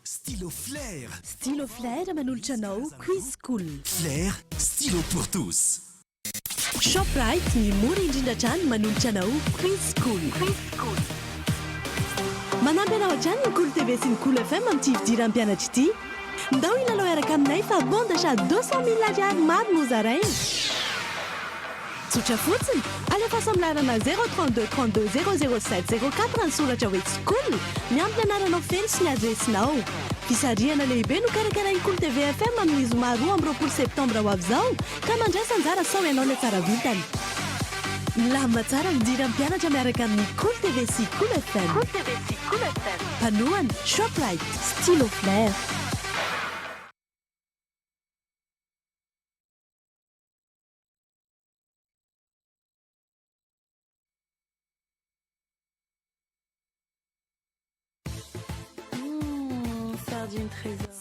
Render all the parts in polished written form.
Stylo Flair. Stylo Flair manolotra anao Quiz Cool. Flair, stylo pour tous. Shoprite ny mora indrindra hatrany manolotra anao Quiz Cool. Manampy anao hatrany ny Kolo TV sy ny Kolo FM amin'ity fidiran'ny mpianatra ity. Ndao hilalao hiaraka aminay fa bon d'achat 200 mille ariary maro no hozaraina. Tsotra fotsiny, alefaso amin'ny laharana 0 32 32 00 7 04 ny soratra hoe School, miampy ny anaranao feno sy ny adiresinao. Fisarihana lehibe no karakarain'ny Kolo TV FM amin'ny zoma 22 septambra ho avy izao ka mandraisa anjara sao ianao ilay tsara vintana. Milamina tsara midira mpianatra miaraka amin'ny Kolo TV sy Kolo FM. Mpanohana, Shoprite, Stylo Flair.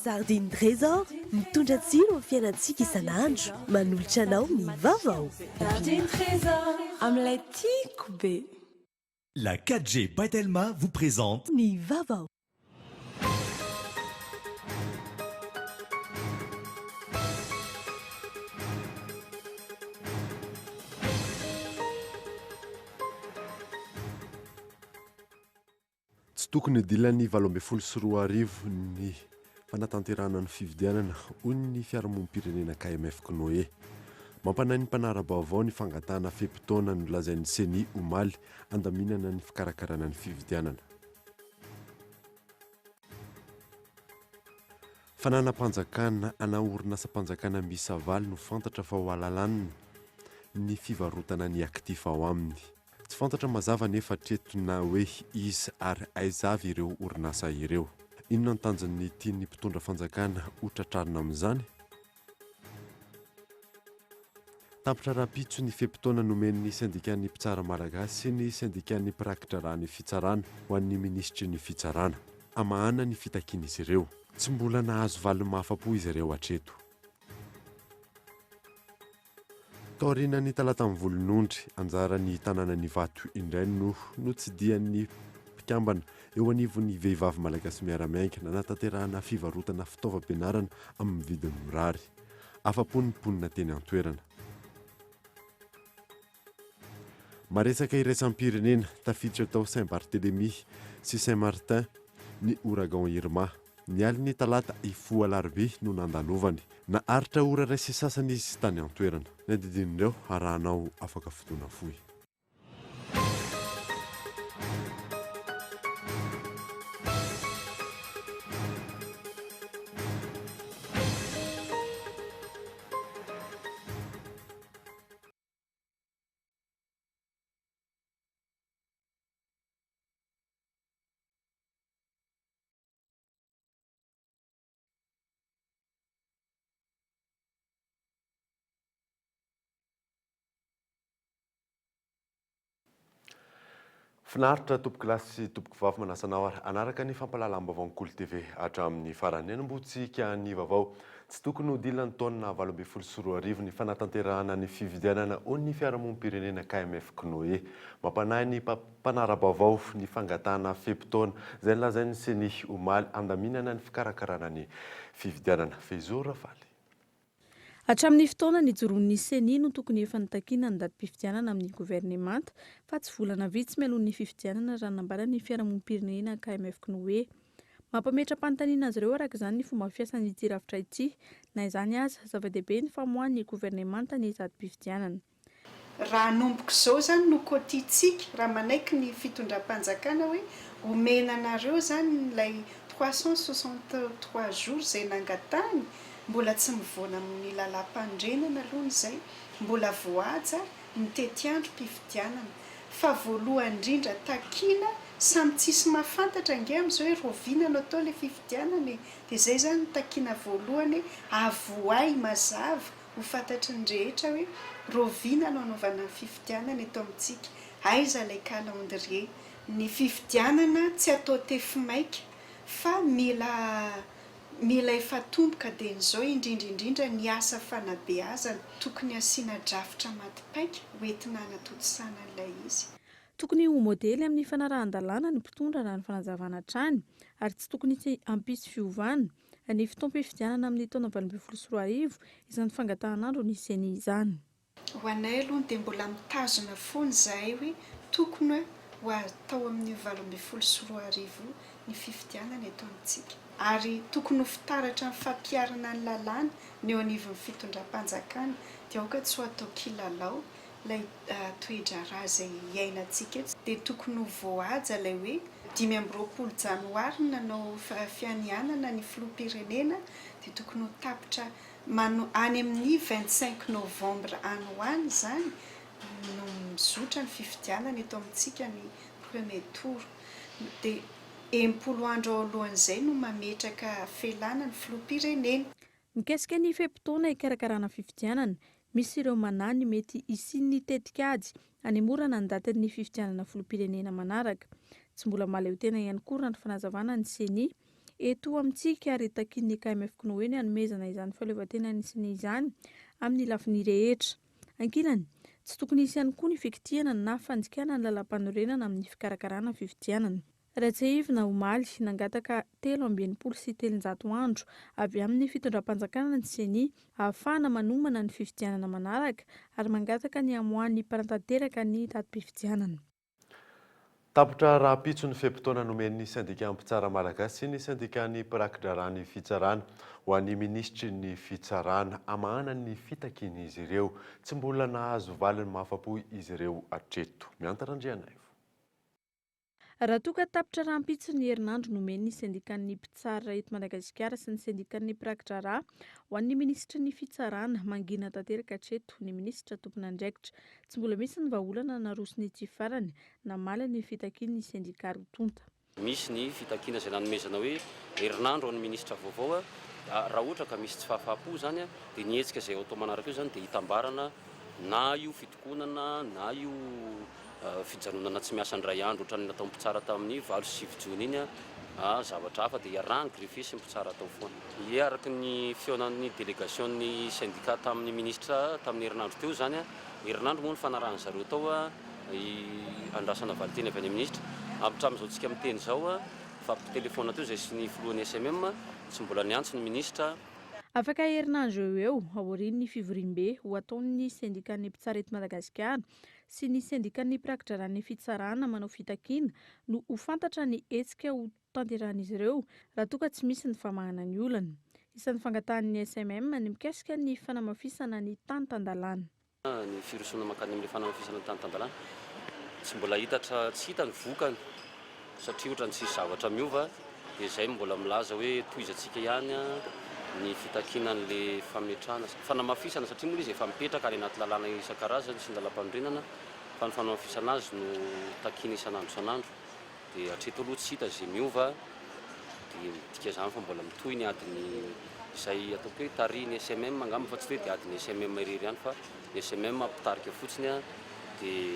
Sardine Trésor, mitondra tsiro amin'ny fiainantsika isan'andro, manolotra anao ny vaovao. Sardine Trésor, amin'ilay tiako be. La 4G by Telma vous présente. Ny vaovao. Tsy tokony hidila ny 2018 ny fanatanterahana ny fifidianana, hoy ny fiarahamonim-pirenena KMF Cnoe. Mampanahy ny mpanara-baovao ny fangatahana fe-potoana nolazain'ny Ceni omaly handaminana ny fikarakarana ny fifidianana. Fananam-panjakana ana orinasam-panjakana miisa valo no fantatra fa ho alalanina ny fivarotana ny actif ao aminy. Tsy fantatra mazava anefa hatreto na hoe iza ary aiza avy ireo orinasa ireo. Inona ny tanjon'ny tian'ny mpitondra fanjakana ho tratrarina amin'izany? Tapitra rahampitso ny fe-potoana nomen'ny sendikan'ny mpitsara malagasy sy ny sendikan'ny mpirakidraharaha ny fitsarana ho an'ny minisitry ny fitsarana. Hamahana ny fitakian'izy ireo. Tsy mbola nahazo valiny mahafa-po izy ireo hatreto. Taorian'ny talata mivolonondry, anjaran'ny tanànan'Ivato indray no notsidihan'ny mpikambana eo anivon'ny Vehivavy Malagasy Miara-Miainga nanatanterahana fivarotana fitaovam-pianarana amin'ny vidiny mirary. Afa-po ny mponina teny an-toerana. Maresaka iraisam-pirenena, tafiditra tao Saint Barthélemy sy Saint Martin ny ouragan Irma. Ny alin'ny talata hifoha alarobia no nandalovany. Naharitra ora iray sy sasany izy tany an-toerana. Ny andidin'ireo harahanao afaka fotoana fohy. Finaritra tompokolahy sy tompokovavy manasa anao ary hanaraka ny fampahalalam-baovaon'ny Kolo TV hatramin'ny farany. Hanombohantsika ny vaovao. Tsy tokony ho dila ny taona 2018 ny fanatanterahana ny fifidianana ho ny fiarahamonim-pirenena KMF Cnoe. Mampanahy ny mpanara-baovao ny fangatahana fe-potoana izay nolazain'ny Ceni omaly handaminana ny fikarakarana ny fifidianana. Fehizoro Rafaly. Hatramin'ny fotoana nijoroan'ny Ceni no tokony efa nitakiana ny datim-pifidianana amin'ny governemanta fa tsy volana vitsy mialoha ny fifidianana raha ny nambaran'ny fiarahamonim-pirenena KMF Cnoe. Mampametra-panontaniana azy ireo araka izany ny fomba fiasan'ity rafitra ity. Na izany aza, zava-dehibe ny famoahan'ny governemanta ny datim-pifidianana. Raha hanomboka izao izany no kotiantsika, raha manaiky ny fitondram-panjakana hoe omena anareo izany ilay 363 jours izay nangatahany, mbola tsy mivoana amin'ny lalàmpanorenana aloha izay, mbola voahaja ny tetiandrom-pifidianana. Fa voalohany indrindra takiana, samy tsisy mahafantatra ange amin'izao hoe rahoviana no atao ilay fifidianana e! Dia izay izany no takiana voalohany hoe avoahy mazava Ho fantatry ny rehetra hoe rahoviana no hanaovana ny fifidianana eto amintsika, aiza ilay calendrier. Ny fifidianana tsy atao tefy maika fa mila mila efa atomboka dieny izao indrindra indrindra ny asa fanabeazana. Tokony hasiana drafitra maty paika ho entina hanatontosana an'ilay izy. Tokony ho modely amin'ny fanarahan-dalàna ny mpitondra raha ny fanazavana hatrany ary tsy tokony hisy hampisy fiovana ny fotoam-pifidianana amin'ny taona 2018 izany fangatahan'andro ny Ceni izany. Ho anay aloha dia mbola mitazona foana izahay hoe tokony ho atao amin'io 2018 io ny fifidianana eto amintsika. Ary tokony ho fitaratra ny fampiharana ny lalàna ny eo anivon'ny fitondram-panjakana dia aoka tsy ho atao kilalao ilay toe-draharaha izay iainantsika eto dia tokony ho voahaja ilay hoe 25 janoary no nanao fianianana ny filoham-pirenena dia tokony ho tapitra mano any amin'ny 25 novembre any ho any izany no mizotra ny fifidianana eto amintsika ny premier tour dia 60 andro ao alohan'izay no mametraka felana ny filoham-pirenena. Mikasika ny fe-potoana hikarakarana fifidianana, misy ireo manahy ny mety hisian'ny tetikady hanemorana ny datin'ny fifidianana filoham-pirenena manaraka. Tsy mbola mahaleo tena ihany koa raha ny fanazavana ny Ceni eto amintsika ary takian'ny KMF-Cnoe ny hanomezana izany fahaleovantenan'ny Ceni izany amin'ny lafiny rehetra. Ankilany, tsy tokony hisy ihany koa ny fikitihana na fandikana ny lalàmpanorenana amin'ny fikarakarana fifidianana. Raha tsiahivina, omaly, nangataka 363 andro avy amin'ny fitondram-panjakana ny Ceni ahafahana manomana ny fifidianana manaraka ary mangataka ny hamoahan'ny mpanatanteraka ny datim-pifidianana. Tapitra rahampitso ny fe-potoana nomen'ny sendikà mpitsara malagasy sy ny sendikan'ny mpirakidraharaha ny fitsarana ho an'ny minisitry ny fitsarana hamahana ny fitakian'izy ireo. Tsy mbola nahazo valiny mahafa-po izy ireo hatreto. Mihanta Randrianaivo. Raha toa ka tapitra rahampitso ny herinandro nomen'ny sendikan'ny mpitsara eto Madagasikara sy ny sendikan'ny mpirakidraharaha ho an'ny minisitry ny fitsarana, mangina tanteraka hatreto ny minisitra tompon'andraikitra. Tsy mbola misy ny vahaolana naroson'ity farany namaly ny fitakian'ny sendika roa tonta. Misy ny fitakiana izay nanomezana hoe herinandro ho an'ny minisitra vaovao, raha ohatra ka misy tsy fahafaham-po izany dia ny hetsika izay atao manaraka eo izany dia hitambarana na io fitokonana na io fijanonana tsy miasa indray andro ohatran'ny nataon'ny mpitsara tamin'ny 8 sy 9 jona iny a, zavatra hafa dia iarahan'ny greffier sy ny mpitsara atao foana. Ie, araka ny fihaonan'ny delegasion'ny syndicat tamin'ny ministra tamin'ny herinandro teo izany, herinandro moa no fanarahan'ny zareo tao andrasana valinteny avy any amin'ny ministra. Hatramin'izao tsika miteny izao, nifampitelefaonina teo izay sy ny filohan'ny SMM, tsy mbola niantso ny ministra. Afaka herinandro eo ho eo, aorian'ny fivoriambe ho ataon'ny sendikan'ny mpitsara eto Madagasikara sy ny sendikan'ny mpirakidraran'ny fitsarana manao fitakiana no ho fantatra ny hetsika ho tanterahan'izy ireo raha toa ka tsy misy ny famahana ny olana. Isan'ny fangatahan'ny SMM ny mikasika ny fanamafisana ny tany tan-dalàna. Ny firosoana mankany amin'ilay fanamafisana ny tany tan-dalàna, tsy mbola hita tsy hita ny vokany satria ohatran'ny tsisy zavatra miova dia izay no mbola milaza hoe tohizantsika ihany ny fitakiana an'ilay fametrahana, fanamafisana satria moa ilay izy efa mipetraka any anaty lalàna isan-karazany sy ny lalàmpanorenana fa ny fanamafisana azy no takiana isan'andro isan'andro. Dia hatreto aloha tsy hita izay miova dia midika izany fa mbola mitohy ny adiny izay ataoko hoe tarihin'ny smm angamba fa tsy hoe dia adin'ny smm irery ihany fa ny smm mpitarika fotsiny dia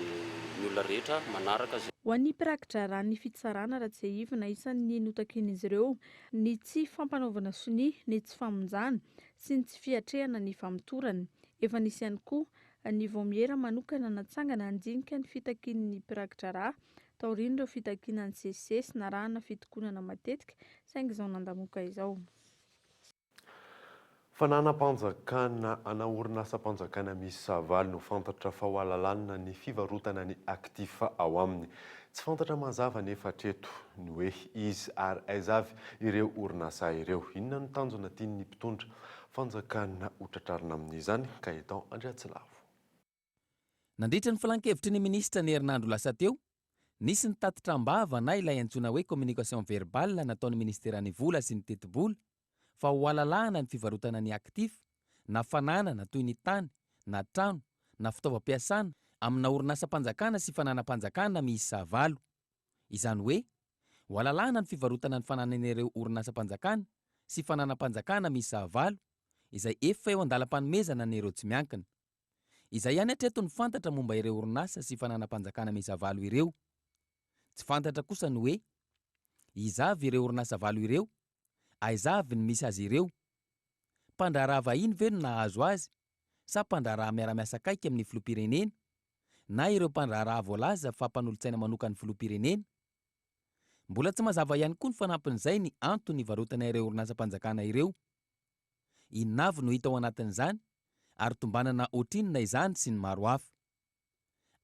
ny olona rehetra manaraka izay. Ho an'ny mpirakidraharahan'ny fitsarana raha tsiahivina, isan'ny notakian'izy ireo ny tsy fampanaovana sonia, ny tsy famonjana sy ny tsy fiatrehana ny famotorana. Efa nisy ihany koa ny vaomiera manokana natsangana handinika ny fitakian'ny mpirakidraharaha taorian'ireo fitakiana nisesisesy narahana fitokonana matetika saingy izao nandamoka izao. Fananam-panjakana ana orinasam-panjakana miisa valo no fantatra fa ho alalanina ny fivarotana ny actif ao aminy. Tsy fantatra mazava anefa hatreto ny hoe iza ary aiza avy ireo orinasa ireo. Inona no tanjona tian'ny mpitondra fanjakana ho tratrarina amin'izany? Gaëtan Andriatsilavo. Nandritra ny filankevitry ny minisitra ny herinandro lasa teo, nisy ny tatitra am-bava na ilay antsoina hoe communication verbale nataon'ny minisiteran'ny vola sy ny tetibola fa ho alalahana ny fivarotana ny actif na fananana toy ny tany na trano na fitaovam-piasana amina orinasam-panjakana sy fananam-panjakana miisa valo. Izany hoe, ho alalahana ny fivarotana ny fananan'ireo orinasam-panjakana sy fananam-panjakana miisa valo izay efa eo an-dalam-panomezana an'ireo tsy miankina. Izay ihany hatreto no fantatra momba ireo orinasa sy fananam-panjakana miisa valo ireo. Tsy fantatra kosa ny hoe, iza avy ireo orinasa valo ireo? Aiza avy ny misy azy ireo? Mpandraharaha vahiny ve no nahazo azy sa mpandraharaha miara-miasa akaiky amin'ny filoham-pirenena? na ireo mpandraharaha voalaza fa mpanolotsaina manokan'ny filoham-pirenena? Mbola tsy mazava ihany koa ny fanampin'izay ny antony nivarotana ireo orinasam-panjakana ireo. Inona avy no hita ao anatin'izany ary tombanana ohatrinona izany sy ny maro hafa.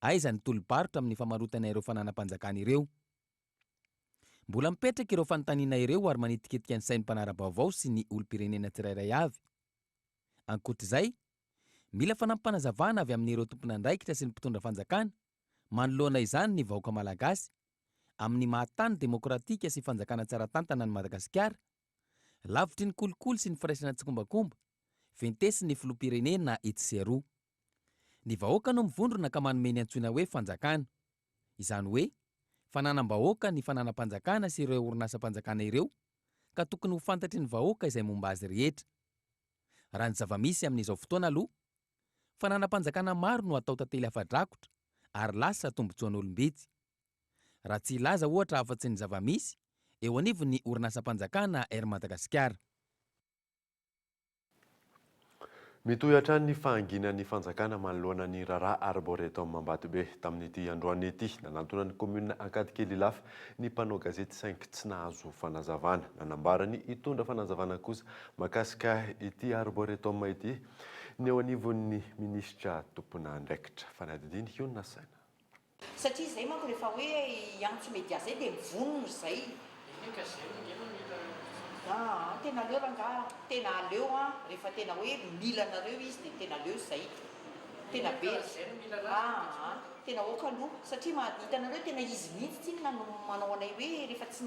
Aiza ny tolo-barotra amin'ny famarotana ireo fananam-panjakana ireo? Mbola mipetraka ireo fanontaniana ireo ary manitikitika ny sain'ny mpanara-baovao sy ny olom-pirenena tsirairay avy. Ankoatra izay, mila fanampim-panazavana avy amin'ireo tompon'andraikitra sy ny mpitondra fanjakana manoloana izany ny vahoaka malagasy amin'ny maha tany demokratika sy fanjakana tsara tantana an'i Madagasikara, lavitry ny kolikoly sy ny firaisana tsikombakomba, ventesin'ny filoham-pirenena etsy sy eroa. Ny vahoaka no mivondrona ka manome ny antsoina hoe fanjakana. Izany hoe, fananam-bahoaka ny fananam-panjakana sy ireo orinasam-panjakana ireo ka tokony ho fantatry ny vahoaka izay momba azy rehetra. Raha ny zava-misy amin'izao fotoana aloha, fananam-panjakana maro no atao tantely afa-drakotra ary lasa tombontsoan'olom-bitsy. Raha tsy hilaza ohatra afa-tsy ny zava-misy eo anivon'ny orinasam-panjakana Air Madagasikara. Mitohy hatrany ny fahanginan'ny fanjakana manoloana ny raharaha Arboretum Ambatobe. Tamin'ity androany ity, nanantona ny kaominina Ankadikely Ilafy ny mpanao gazety saingy tsy nahazo fanazavana. Nanambara ny hitondra fanazavana kosa mahakasika ity Arboretum ity ny eo anivon'ny minisitra tompon'andraikitra. Fanadihadiana io no nasaina. Satria izay manko rehefa hoe hiantso media zay dia mivonona izay. Eny ka zay no nge no mila Aa tena aleo rangaha, tena aleo an, rehefa tena hoe mila anareo izy dia tena aleo izay. Tena be. Aa tena ok aloha satria ma hitanareo tena izy mihitsy tsinona no manao anay hoe rehefa tsy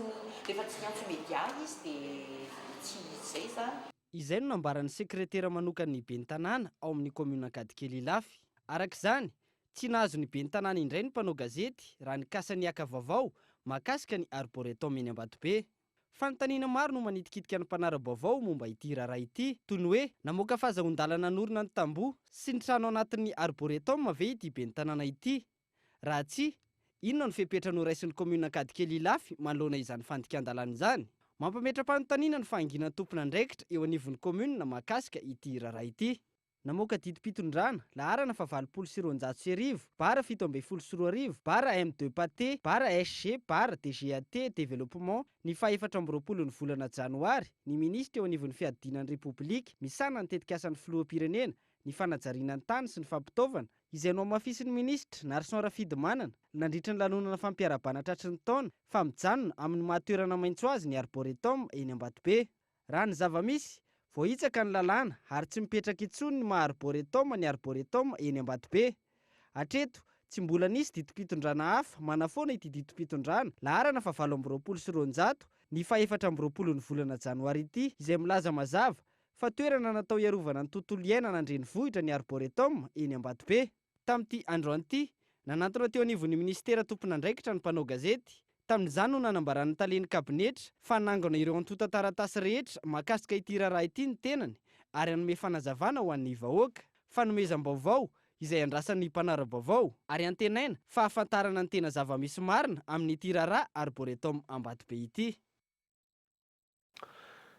rehefa tsy miantso media izy dia tsy izay izany. Izay no nambaran'ny sekretera manokan'ny ben'ny tanàna ao amin'ny kaominina Ankadikely Ilafy. Araka izany, Tsy nahazo ny ben'ny tanàna indray ny mpanao gazety raha nikasa ny haka vaovao mahakasika ny Arboretum eny Ambatobe. Fanontaniana maro no manitikitika ny mpanara-baovao momba ity raharaha ity, toy ny hoe namoaka fahazahoan-dalana hanorina ny tamboho sy ny trano anatin'ny Arboretum ve ity ben'ny tanàna ity? Raha tsia, inona no fepetra noraisin'ny kaominina Ankadikely Ilafy manoloana izany fandikan-dalàna izany? Mampametra-panontaniana ny fahanginan'ny tompon'andraikitra eo anivon'ny kaominina mahakasika ity raharaha ity. Namoaka didim-pitondrana, laharana faha 1280, bara 2017, bara M de Pate, bara SG, bara DGAT, Développement, ny faha 24 ny volana janoary, ny minisitra eo anivon'ny fiadidiana ny Repoblika, misahana ny tetikasan'ny filoham-pirenena, ny fanajariana ny tany sy ny fampitaovana, izay nohamafisin'ny minisitra, Narson Rafidimanana, nandritra ny lanonana fampiarahabana tratry ny taona, fa mijanona amin'ny maha toerana maitso azy ny Arboretum eny Ambatobe. Raha ny zava-misy, voahitsaka ny lalàna ary tsy mipetraka intsony ny maha arboretum ny arboretum eny Ambatobe. Hatreto, tsy mbola nisy didim-pitondrana hafa manafoana ity didim-pitondrana, laharana faha 228, ny faha 24 ny volana janoary ity, izay milaza mazava fa toerana natao hiarovana ny tontolo iainana an-drenivohitra ny arboretum eny Ambatobe. Tamin'ity androany ity, nanantona teo anivon'ny minisitera tompon'andraikitra ny mpanao gazety. Tamin'izany no nanambaran'ny talen'ny kabinetra fa hanangona ireo antontan-taratasy rehetra mahakasika ity raharaha ity ny tenany ary hanome fanazavana ho an'ny vahoaka. Fanomezam-baovao izay andrasan'ny mpanara-baovao ary antenaina fa hahafantarana ny tena zava-misy marina amin'ity raharaha Arboretum Ambatobe ity.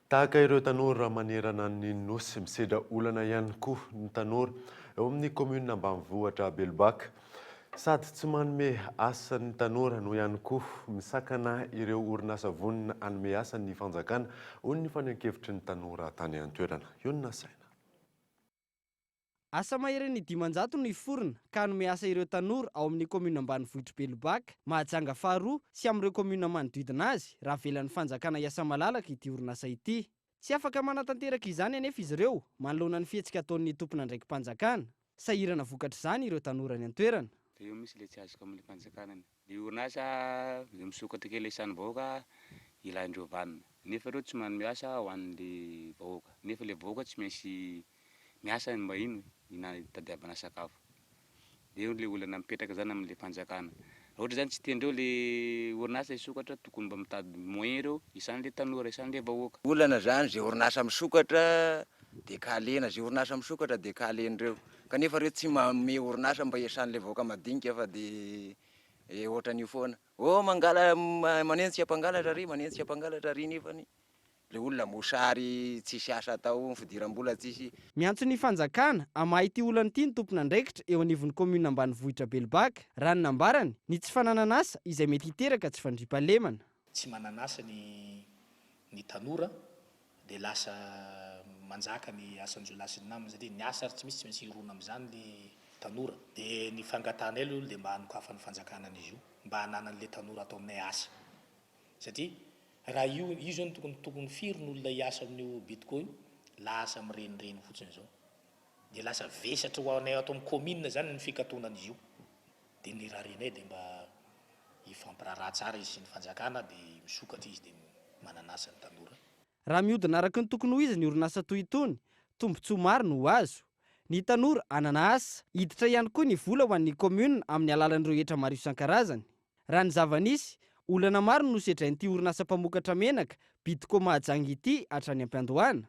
Tahaka ireo tanora manerana ny Nosy, misedra olana ihany koa ny tanora eo amin'ny kaominina ambanivohitra Belobaka. Sady tsy manome asa ny tanora no ihany koa misakana ireo orinasa vonona hanome asa ny fanjakana, hoy ny fanehoan-kevitry ny tanora tany an-toerana. Io no nasaina. Asa maherin'ny 500 no hiforona ka hanome asa ireo tanora ao amin'ny kaominina ambanivohitr'i Belobaka, Mahajanga faharoa sy amin'ireo kaominina manodidina azy raha avelan'ny fanjakana hiasa malalaka ity orinasa ity. Tsy afaka manatanteraka izany anefa izy ireo manoloana ny fihetsika ataon'ny tompon'andraiki-panjakana. Sahirana vokatr'izany ireo tanora any an-toerana. Dia eo mihitsy ilay tsy azoko amin'ilay fanjakana. Ny orinasa izay misokatra kely isan'ny vahoaka ilain-dreo vanona. Nefa ireo tsy manome asa ho an'le vahoaka. Nefa le vahoaka tsy maintsy miasa mba ino e, hitadiavana sakafo. De eo le olana mipetraka zany amin'le fanjakana. Raha ohatra zany tsy tiandreo le orinasa hisokatra tokony mba mitady moyen ireo isan'le tanora, isan'le vahoaka. Olana zany ze orinasa misokatra de kalena, ze orinasa misokatra de kalendreo. Kanefa reo tsy manome orinasa mba hiasan'le vahoaka madinika fa de ohatran'io foana. Oh mangala manenjika mpangalatra ary, manenjika mpangalatra ary nefany. Le olona mosary tsisy asa atao, ny fidiram-bola tsisy. Miantso ny fanjakana hamaha ity olana ity ny tompon'andraikitra eo anivon'ny kaominina ambanivohitra Belobaka, raha ny nambarany, ny tsy fananan'asa izay mety hiteraka tsy fandriampahalemana. Tsy manan'asa ny ny tanora dia lasa manjaka ny asan-jiolahy sy ny namany satria ny asa ary tsy misy tsy maintsy hirona amin'izany ny tanora. Dia ny fangatahanay aloha dia mba hanokafan'ny fanjakana an'izy io mba hananan'ilay tanora ato aminay asa satria raha io io zao no tokony tokony firy ny olona hiasa amin'io Bidco io lasa mirenireny fotsiny zao dia lasa vesatra ho anay ato amin'ny commune zany ny fikatonan'izy io dia ny rarianay dia mba hifampiraharaha tsara izy sy ny fanjakana dia misokatra izy dia manana asa ny tanora. Raha mihodina araka ny tokony ho izy ny orinasa toy itony, tombontsoa maro no ho azo. Ny tanora hanana asa. Hiditra ihany koa ny vola ho an'ny kaominina amin'ny alalan'ireo hetra maro isan-karazany. Raha ny zava-nisy, olana maro no nosedrain'ity orinasa mpamokatra menaka, Bidco Mahajanga ity hatrany am-piandohana.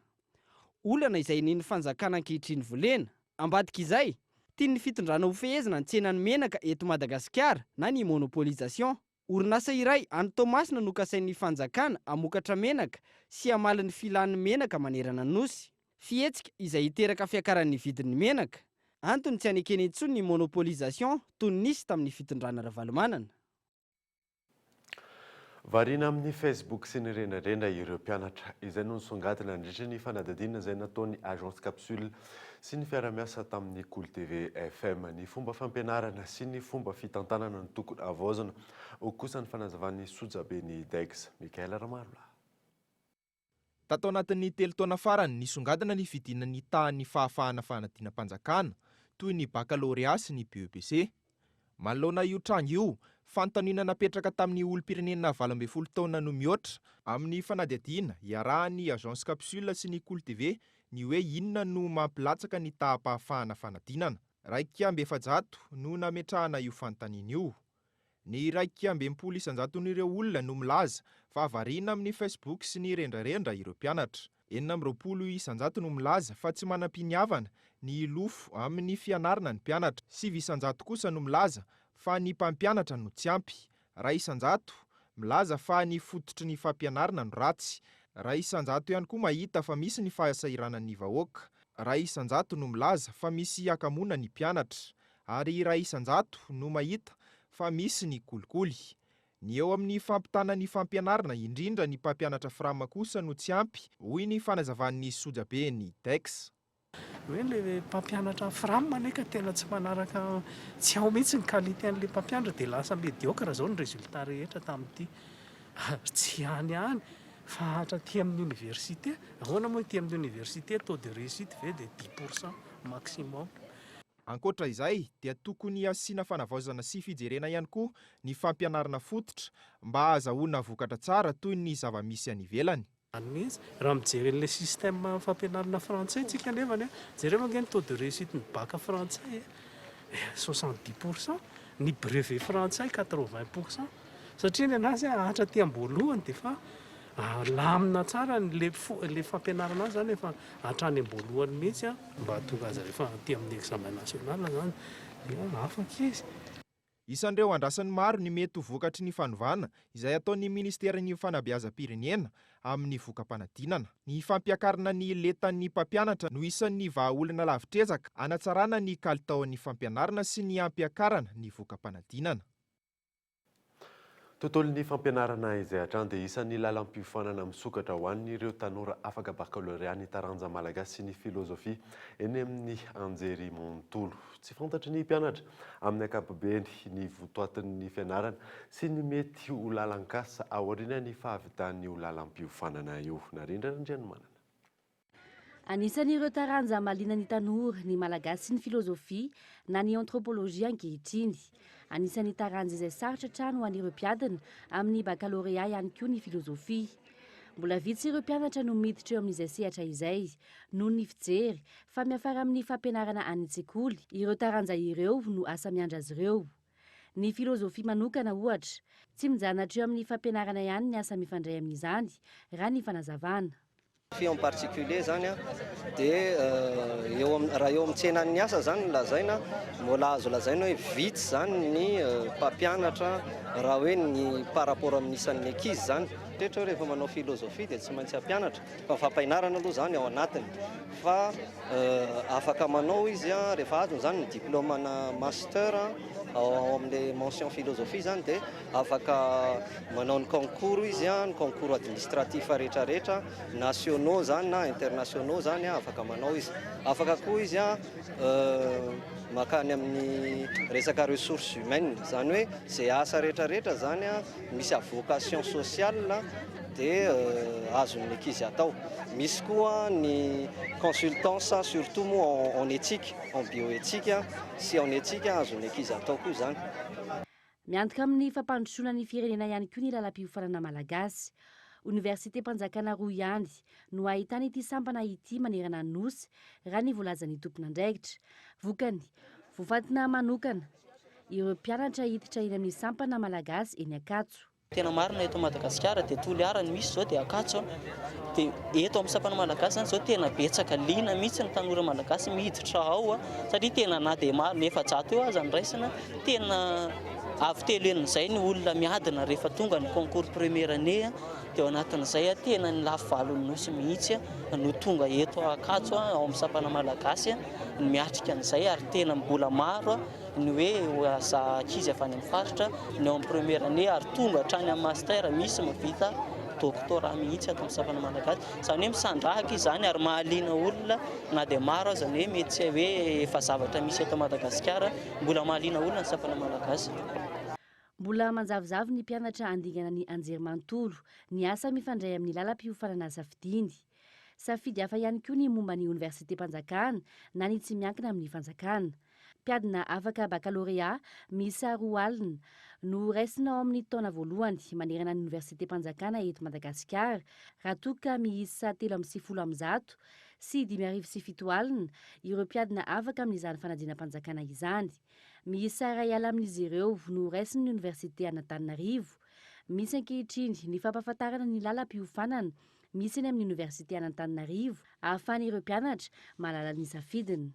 Olana izay inian'ny fanjakana ankehitriny volena. Ambadik'izay, tian'ny fitondrana hofehezina ny tsenan'ny menaka eto Madagasikara na ny monopolisation. Orinasa iray any Toamasina no kasain'ny fanjakana hamokatra menaka sy hamaly ny filan'ny menaka manerana ny Nosy. Fihetsika izay hiteraka fiakaran'ny vidin'ny menaka. Antony tsy hanekena intsony ny monopolisation toy ny nisy tamin'ny fitondrana Ravalomanana. Variana amin'ny Facebook sy ny rendrarendra ireo mpianatra, izay no nisongadina nandritra ny fanadihadiana izay nataon'ny Agence Capsule sy ny fiara-miasa tamin'ny Kolo TV FM. Ny fomba fampianarana sy ny fomba fitantanana no tokony havaozina, hoy kosa ny fanazavan'ny sojaben'ny Degs, Michael Ramarolahy. Tato anatin'ny telo taona farany, nisongadina ny fidinan'ny tahan'ny fahafahana fanadinam-panjakana, toy ny bakalorea sy ny BEPC. Manoloana io tranga io, fanontaniana napetraka tamin'ny olom-pirenena 18 taona no mihoatra, amin'ny fanadihadiana iarahan'ny Agence Capsule sy ny Kolo TV ny hoe inona no mampilatsaka ny taham-pahafahana fanadinana. 401 no nametrahana io fanontaniana io. Ny 61 isan-jaton'ireo olona no milaza fa variana amin'ny Facebook sy ny rendrarendra ireo mpianatra. 26 isan-jato no milaza fa tsy manam-piniavana ny hilofo amin'ny fianarana ny mpianatra. 9 isan-jato kosa no milaza fa ny mpampianatra no tsy ampy. 1 isan-jato milaza fa ny fototry ny fampianarana no ratsy. 1 isan-jato ihany koa mahita fa misy ny fahasahiranan'ny vahoaka. 1 isan-jato no milaza fa misy hakamoana ny mpianatra. Ary 1 isan-jato no mahita fa misy ny kolikoly. Ny eo amin'ny fampitana ny fampianarana, indrindra ny mpampianatra Fram kosa no tsy ampy, hoy ny fanazavan'ny sojaben'ny Dex. Hoe le mpampianatra Fram anie ka tena tsy manaraka, tsy ao mihitsy ny qualité an'le mpampianatra dia lasa médiocre zao ny résultat rehetra tamin'ity. Ary tsy any ihany fa hatraty amin'ny université, ahoana moa ity amin'ny université taux de réussite ve dia 10% maximum. Ankoatra izay dia tokony hasiana fanavaozana sy fijerena ihany koa ny fampianarana fototra mba hahazahoana vokatra tsara toy ny zava-misy any ivelany. Any mihitsy. Raha mijery an'ilay système fampianarana frantsay tsika nefany a, jereo ange ny taux de réussite ny bac frantsay e, 70%, ny brevet frantsay 80%, satria ny anazy hatraty am-boalohany dia efa lamina tsara ny le fo le fampianarana azy zany efa hatrany am-boalohany mihitsy a, mba hahatonga azy rehefa aty amin'ny examen national zany dia afaka izy. Isan'ireo andrasan'ny maro ny mety ho vokatry ny fanovana izay ataon'ny ministeran'ny fanabeazam-pirenena amin'ny voka-panadinana. Ny fampiakarana ny lentan'ny mpampianatra no isan'ny vahaolana lavitr'ezaka hanatsarana ny kalitaon'ny fampianarana sy ny hampiakarana ny voka-panadinana. Tontolon'ny fampianarana izay hatrany dia isan'ny lalam-piofanana misokatra ho an'ireo tanora afaka bakalorea ny taranja malagasy sy ny filozofia eny amin'ny anjery manontolo. Tsy fantatry ny mpianatra amin'ny ankapobeny ny votoatin'ny fianarana sy ny mety ho lalan-kasa aorian'ny fahavitan'io lalam-piofanana io. Narindra Randrianomanana. Anisan'ireo taranja mahaliana ny tanora ny malagasy sy ny filozofia na ny anthropologie ankehitriny. Anisan'ny taranja izay sarotra hatrany ho an'ireo mpiadina amin'ny bakalorea ihany koa ny filozofia. Mbola vitsy ireo mpianatra no miditra eo amin'izay sehatra izay noho ny fijery fa miafara amin'ny fampianarana any an-tsekoly ireo taranja ireo no asa miandry azy ireo. Ny filozofia manokana ohatra, tsy mijanona hatreo amin'ny fampianarana ihany ny asa mifandray amin'izany raha ny fanazavana. Fi en particulier zany a dia eo am raha eo amin'ny tsenan'ny asa zany no lazaina, mbola azo lazaina hoe vitsy zany ny mpampianatra raha hoe ny par rapport amin'ny isan'ny ankizy zany. mieritreritra hoe rehefa manao philosophie dia tsy maintsy hampianatra fa ny fampianarana aloha izany ao anatiny fa afaka manao izy rehefa azony izany ny diplôme-na master ao amin'ilay mention philosophie izany dia afaka manao ny concours izy, ny concours administratif rehetra rehetra, nationaux izany na internationaux izany afaka manao izy. Afaka koa izy mankany amin'ny resaka ressources humaines, izany hoe izay asa rehetra rehetra izany misy à vocation sociale dia azon'ny ankizy atao. Misy koa ny consultance surtout moa en éthique, en bioéthique sy en éthique azon'ny ankizy atao koa izany. Miantoka amin'ny fampandrosoana ny firenena ihany koa ny lalam-piofanana malagasy. Oniversitem-panjakana roa ihany no ahitana ity sampana ity manerana ny Nosy, raha ny voalazan'ny tompon'andraikitra. Vokany, voafantina manokana ireo mpianatra hiditra eny amin'ny sampana malagasy eny Ankatso. Tena marina eto Madagasikara dia Toliara no misy izao dia Ankatso a. Dia eto amin'ny sampana malagasy izany izao tena betsaka liana mihitsy ny tanora malagasy miditra ao a, satria tena na dia maro ny 400 eo aza no raisina, tena avo telo henin'izay ny olona miadina rehefa tonga ny concours première année a, dia ao anatin'izay a tena ny lafy valon'ny nosy mihitsy no tonga eto Ankatso a, ao amin'ny sampana malagasy a, ny miatrika an'izay ary tena mbola maro ny hoe aza ankizy avy any amin'ny faritra ny ao amin'ny première année ary tonga hatrany amin'ny master, misy mahavita doctorat mihitsy ato amin'ny sampana malagasy. Izany hoe misandrahaka izany ary mahaliana olona na dia maro aza ny hoe mety tsy hoe efa zavatra misy eto Madagasikara, mbola mahaliana olona ny sampana malagasy. Mbola manjavozavo ny mpianatra handingana ny anjerimanontolo, ny asa mifandray amin'ny lalam-piofanana safidiany. Safidy hafa ihany koa ny momba ny oniversitem-panjakana na ny tsy miankina amin'ny fanjakana. Mpiadina afaka bakalorea miisa 20 no raisina ao amin'ny taona voalohany manerana ny oniversitem-panjakana eto Madagasikara raha toa ka miisa 193 ireo mpiadina afaka amin'izany fanadinam-panjakana izany. Miisa 100 amin'izy ireo no raisin'ny oniversite an'Antananarivo. Misy ankehitriny ny fampahafantarana ny lalam-piofanana misy eny amin'ny oniversite an'Antananarivo ahafahan'ireo mpianatra mahalala ny safidiny.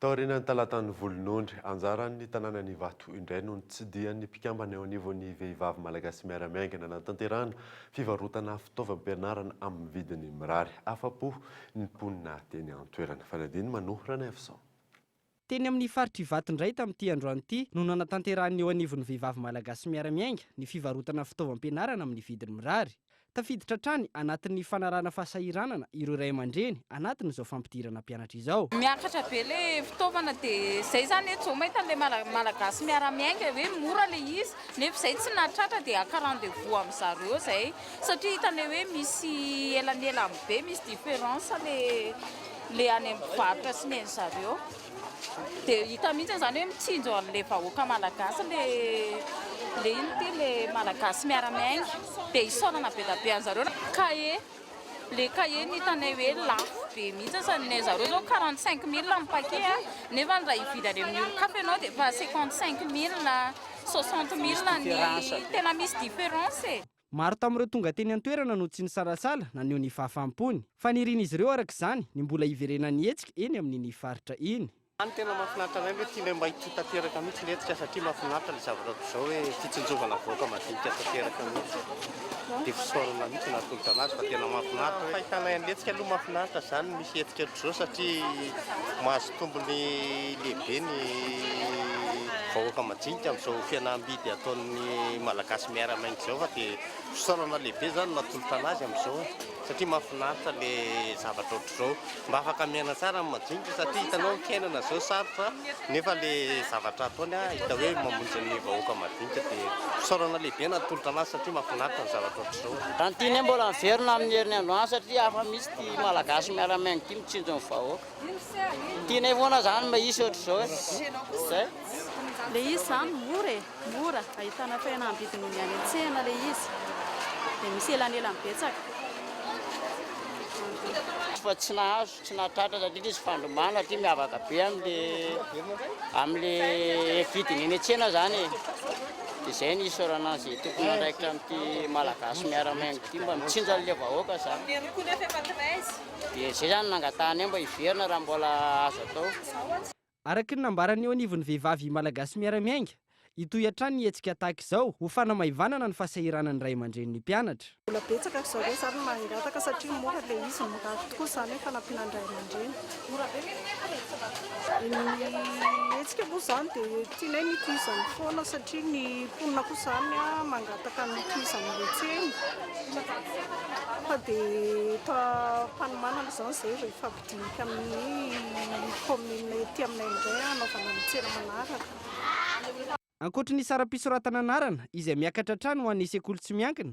Taorian'ny talatan'ny volonondry, anjaran'ny tanànan'Ivato indray no nitsidihan'ny mpikambana eo anivon'ny Vehivavy Malagasy Miara-Miainga nanatanterahana fivarotana fitaovam-pianarana amin'ny vidiny mirary. Afa-po ny mponina teny an-toerana. Fanadino Manoa Ranaivoson. Teny amin'ny faritr'Ivato indray tamin'ity androany ity no nanatanterahan'ny eo anivon'ny Vehivavy Malagasy Miara-Miainga ny fivarotana fitaovam-pianarana amin'ny vidiny mirary. Tafiditra hatrany anatin'ny fanarahana fahasahiranana ireo ray aman-dreny anatin'izao fampidirana mpianatra izao. Miakatra be le fitaovana de zay zany eto zao mahita anle malagasy miara miainga hoe mora le izy nefa zay tsy nahatratra de haka rendez vous am zareo zay satria hitanay hoe misy elanelany be misy différence le le any am mpivarotra sy ny any zareo. Dia hita mihitsy izany hoe mitsinjo an'ilay vahoaka malagasy le le ino ity le malagasy miara-miainga. Dia isaorana be dia be an'zareo. Cahier, le cahier no hitanay hoe lafo be mihitsy sady ny an'zareo izao 45 mille ny paquet a, nefa raha hividy any amin'ny olon-kafa ianao dia efa 55 mille, 60 mille ny tena misy différence e. Maro tamin'ireo tonga teny an-toerana no tsy nisalasala naneho ny fahafaham-pony. Fanirian'izy ireo araka izany ny mbola hiverenan'ny hetsika eny amin'iny faritra iny. Ny tena mahafinaritra anay hoe tianay mba hitohy tanteraka mihitsy ny hetsika satria mahafinaritra ilay zavatra ohatr'izao hoe fitsinjovana vahoaka madinika tanteraka mihitsy. Dia fisaorana mihitsy no atolotra anazy fa tena mahafinaritra. Fahitanay an'ny hetsika aloha mahafinaritra izany misy hetsika ohatr'izao satria mahazo tombony lehibe ny vahoaka majinika amin'izao fihenam-bidy ataon'ny Malagasy miara-miainga izao fa dia fisaorana lehibe izany no natolotra an'azy amin'izao e, satria mahafinaritra le zavatra ohatr'izao, mba afaka miaina tsara ny majinika satria hitanao ny fiainana izao sarotra nefa le zavatra ataony hita hoe mamonjy ny vahoaka madinika dia fisaorana lehibe natolotra an'azy satria mahafinaritra ny zavatra ohatr'izao. Raha ny tianay mbola miverina amin'ny heriny androany satria hafa mihitsy ity Malagasy miara-miainga ity mitsinjo ny vahoaka. Tianay foana zany mba hisy ohatr'izao e. Zay. Le izy zany mora e, mora, ahitana fihenam-bidy noho ny any an-tsena le izy, dia misy elanelany betsaka. Fa tsy nahazo, tsy nahatratra satria izy fandrombahana satria miavaka be amle amle vidiny eny an-tsena zany e. Dia izay no isaorana an'izay tompon'andraikitra amin'ity Malagasy miara-miainga ity mba mitsinjo an'le vahoaka zany. Dia izay izany no nangatahanay mba hiverina raha mbola azo atao. Araka ny nambaran'ny eo anivon'ny Vehivavy Malagasy Miara-Miainga, Hitohy hatrany ny hetsika tahaka izao ho fanamaivanana ny fahasahiranan'ny ray aman-drenin'ny mpianatra. Mbola betsaka ry zareo izany no mangataka satria mora ilay izy, mirary tokoa izany hoe fanampiana ny ray aman-dreny. Ny hetsika moa izany dia tianay ny hitohizany foana satria ny mponina koa izany mangataka ny hitohizan'ilay tsena fa dia eto am-panomanana izany izay vao hifampidinika amin'ny kaominina ety aminay indray hanaovana ny tsena manaraka. Ankoatry ny saram-pisoratana anarana izay miakatra hatrany ho an'ny sekoly tsy miankina,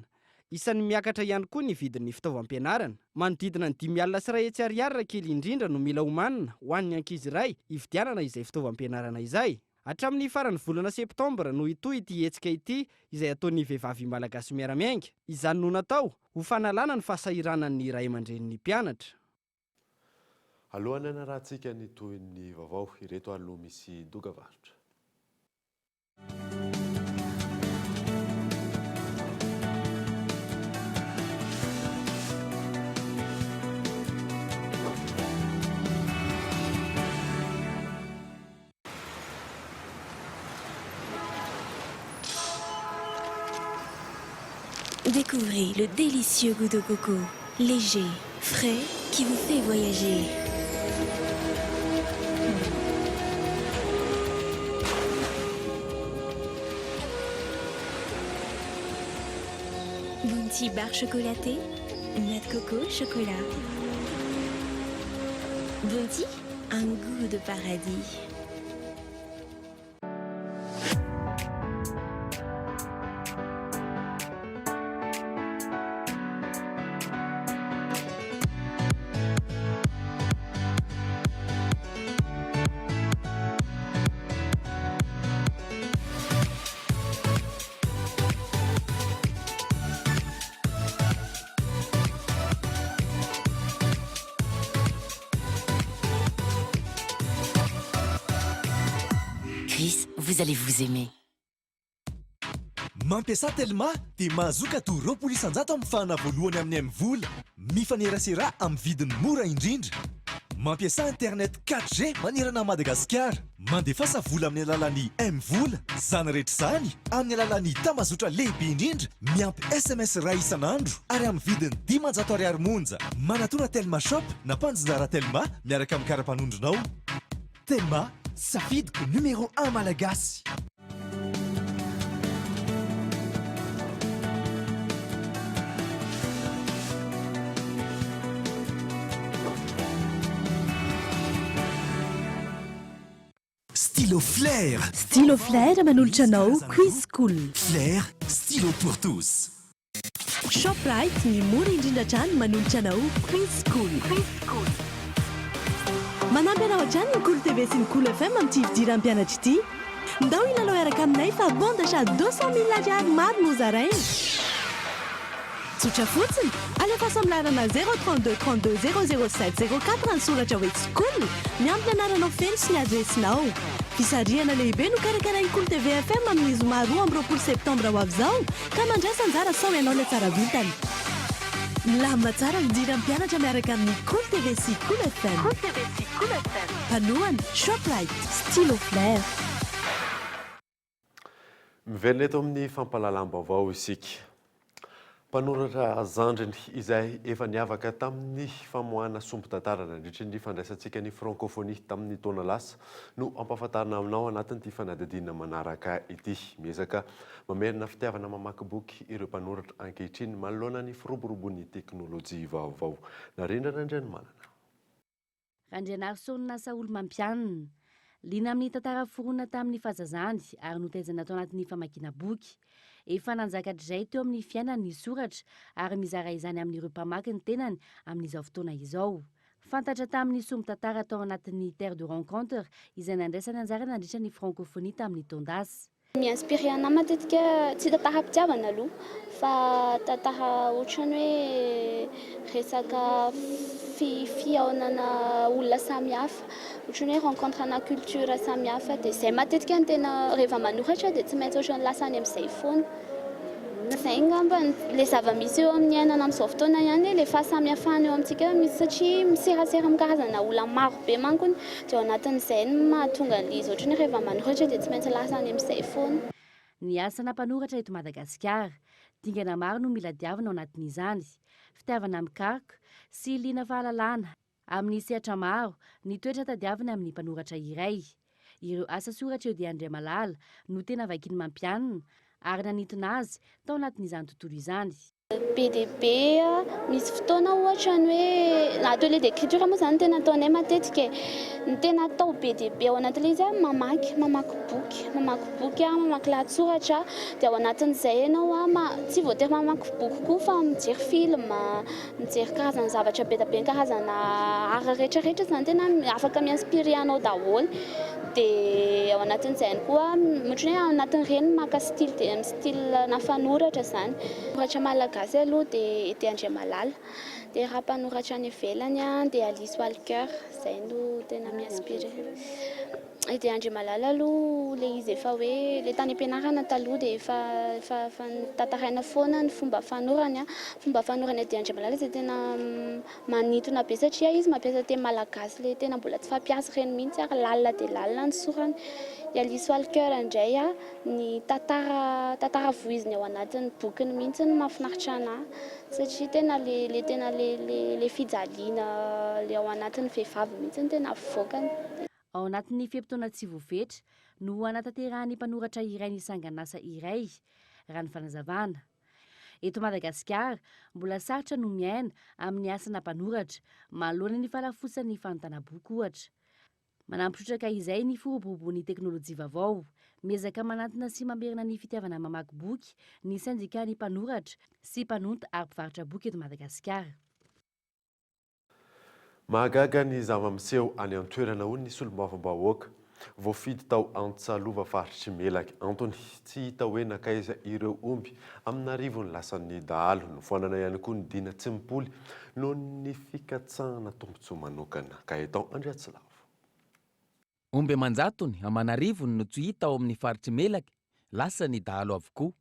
isan'ny miakatra ihany koa ny vidin'ny fitaovam-pianarana. Manodidina ny 105 ariary raha kely indrindra no mila omanina ho an'ny ankizy iray hividianana izay fitaovam-pianarana izay. Hatramin'ny faran'ny volana septambra no hitohy ity hetsika ity izay ataon'ny Vehivavy Malagasy Miara-Miainga. Izany no natao ho fanalana ny fahasahiranan'ny ray aman-drenin'ny mpianatra. Alohan'ny hanarahantsika ny tohin'ny vaovao, ireto ary no misy dokavarotra. Découvrez le délicieux goût de coco, léger, frais, qui vous fait voyager. Bounty barre chocolatée, noix de coco, chocolat. Bounty, un goût de paradis. Chris, vous allez vous aimer. Mampiasà Telma dia mahazoa cadeau 20% amin'ny fahana voalohany amin'ny MVola. Mifanerasera amin'ny vidiny mora indrindra. Mampiasà internet 4G manerana an'i Madagasikara. Mandefasa vola amin'ny alalan'ny MVola. Izany rehetra izany amin'ny alalan'ny tambazotra lehibe indrindra miampy sms iray isan'andro ary amin'ny vidiny 500 ariary monja. Manatòna Telma Shop na mpanjinjara Telma miaraka amin'ny kara-panondronao. Telma, safidiko numéro un malagasy. Stylo Flair. Stylo Flair manolotra anao Quiz School. Flair, stylo pour tous. Shoprite ny mora indrindra hatrany manolotra anao Quiz School. Manampy anao hatrany ny Kolo TV sy ny Kolo FM amin'ity fidiran'ny mpianatra ity. Ndao hilalao hiaraka aminay fa bon d'achat 200 mille ariary maro no zaraina. Tsotra fotsiny, alefaso amin'ny laharana 0 32 32 00 7 04 ny soratra hoe School, miampy ny anaranao feno sy ny adiresinao. Fisarihana lehibe no karakarain'ny Kolo TV FM amin'ny zoma 22 septambra ho avy izao ka mandraisa anjara sao ianao ilay tsara vintana. Milamina tsara ny fidiran'ny mpianatra miaraka amin'ny Kolo TV sy Kolo FM. Mpanohana, Shoprite, Stylo Flair. Miverina eto amin'ny fampahalalam-baovao isika. Mpanoratra zandriny izay efa niavaka tamin'ny famoahana sombin-tantara nandritry ny fandraisantsika ny Frankôfônia tamin'ny taona lasa no hampahafantarina aminao anatin'ity fanadihadiana manaraka ity. Miezaka mamerina fitiavana mamaky boky ireo mpanoratra ankehitriny manoloana ny firoborobon'ny teknolojia vaovao. Narindra Randrianomanana. Randrianarisaonina Saholimampianina. Liana amin'ny tantara foronina tamin'ny fahazazany ary notaizana tao anatin'ny famakiana boky. Efa nanjaka hatrizay teo amin'ny fiainany ny soratra ary mizara izany amin'ireo mpamaky ny tenany amin'izao fotoana izao. Fantatra tamin'ny sombin-tantara tao anatin'ny Terre de rencontre izay nandraisany anjara nandritra ny Francophonie tamin'ny taon-dasa. Mi-inspirer anah matetika, tsy tantaram-pitiavana aloha fa tantara ohatran'ny hoe resaka fihaonana olona samihafa, ohatran'ny hoe rencontre ana culture samihafa dia izay matetika no tena rehefa manoratra dia tsy maintsy ohatran'ny lasa any amin'izay foana. Izay angamba ilay zava-misy eo amin'ny iainana amin'izao fotoana ihany e, ilay fahasamihafana eo amintsika misy satria miserasera amin'ny karazana olona maro be manko dia ao anatin'izay no mahatonga an'ilay izy ohatran'ny hoe rehefa manoratra dia tsy maintsy lasa any amin'izay foana. Ny asana mpanoratra eto Madagasikara. Dingana maro no mila diavina ao anatin'izany. Fitiavana mikaroka sy liana fahalalana amin'ny sehatra maro ny toetra tadiavina amin'ny mpanoratra iray. Ireo asa soratra eo dia Andriamalala no tena vakin'ny mampianina ary nanintona azy tao anatin'izany tontolo izany. Be dia be, misy fotoana ohatra ny hoe atelier d'écriture moa izany no tena ataonay matetika e, ny tena atao be dia be ao anatin'ilay izy mamaky, mamaky boky, mamaky boky, mamaky lahatsoratra, dia ao anatin'izay ianao tsy voatery mamaky boky koa fa mijery film, mijery karazana zavatra be dia be, karazana art rehetra rehetra izany tena afaka mi-inspirer anao daholo, dia ao anatin'izay ihany koa ohatran'ny hoe ao anatin'ireny maka style dia style na fanoratra izany. Mpanoratra malagasy aloha dia Eddy Andriamalala, dia raha mpanoratra any ivelany dia Alice Walker, izay no tena mi-inspirer. Eddy Andriamalala aloha ilay izy efa hoe ilay tany am-pianarana taloha dia efa efa efa notantaraina foana ny fomba fanorany, fomba fanoran'i Eddy Andriamalala izay tena manintona be satria izy mampiasa teny malagasy ilay tena mbola tsy fampiasa ireny mihitsy ary lalina dia lalina ny sorany. I Alice Walker indray ny tantara tantara voiziny ao anatin'ny bokiny mihitsy no mahafinaritra anà satria tena le le tena le le le fijaliana le ao anatin'ny vehivavy mihitsy no tena avoakany. Ao anatin'ny fe-potoana tsy voafetra no hanatanterahan'ny mpanoratra iray ny sangan'asa iray, raha ny fanazavana. Eto Madagasikara, mbola sarotra no miaina amin'ny asana mpanoratra, manoloana ny fahalafosan'ny fanontana boky, ohatra. Manampy trotraka izay ny firoborobon'ny teknolojia vaovao. Miezaka manantona sy mamerina ny fitiavana mamaky boky ny sendikan'ny mpanoratra sy mpanonta ary mpivarotra boky eto Madagasikara. Mahagaga ny zava-miseho any an-toerana hoy ny solombavambahoaka voafidy tao Antsalova faritr'i Melaky. Antony, tsy hita hoe nankaiza ireo omby amin'arivony lasan'ny dahalo. Nofoanana ihany koa ny dina tsy mipoly noho ny fikatsahana tombontsoa manokana. Gaëtan Andriatsilavo. Omby aman-jatony, aman'arivony no tsy hita ao amin'ny faritr'i Melaky, lasan'ny dahalo avokoa.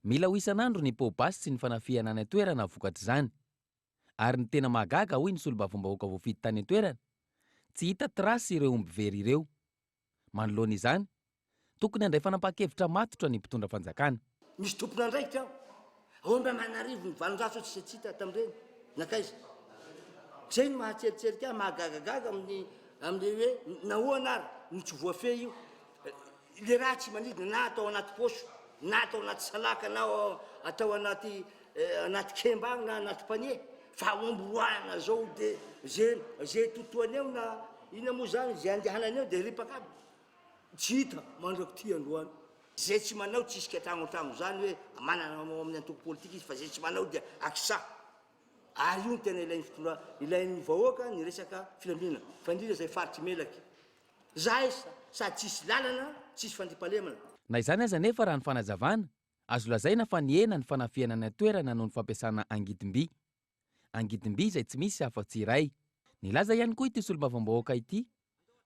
Mila ho isan'andro ny poa-basy sy ny fanafihana any an-toerana vokatr'izany. Ary ny tena mahagaga hoy ny solombavambahoaka voafidy tany an-toerana, tsy hita trace ireo omby very ireo. Manoloana izany, tokony handray fanapahan-kevitra matotra ny mpitondra fanjakana. Misy tompon'andraikitra ao. Omby aman'arivony 800 tsy tsy hita tamin'ireny. Nankaiza? Izay no mahatseritserika ahy, mahagagagaga amin'ny amin'ilay hoe nahoana ary no tsy voafehy io. Ilay raha tsy manidina na atao anaty paosy na atao anaty salaka na atao anaty anaty kemba agny na anaty panier fa omby roahina zao de ze ze totoany eo na inona moa zany ze andehanany eo de ripaka aby tsy hita mandrak'ity androany. Ze tsy manao tsisy kiatragno antragno zany hoe manana ao amin'ny antoko politika izy fa ze tsy manao dia akisa ary io no tena ilain'ny fitondra ilain'ny vahoaka ny resaka filaminana fa indrindra zay faritry Melaky zahay sady tsisy lalana tsisy fandriampahalemana. Na izany aza anefa raha ny fanazavana, azo lazaina fa nihena ny fanafihana any an-toerana noho ny fampiasana angidim-by. Angidim-by izay tsy misy afa-tsy iray. Nilaza ihany koa ity solombavambahoaka ity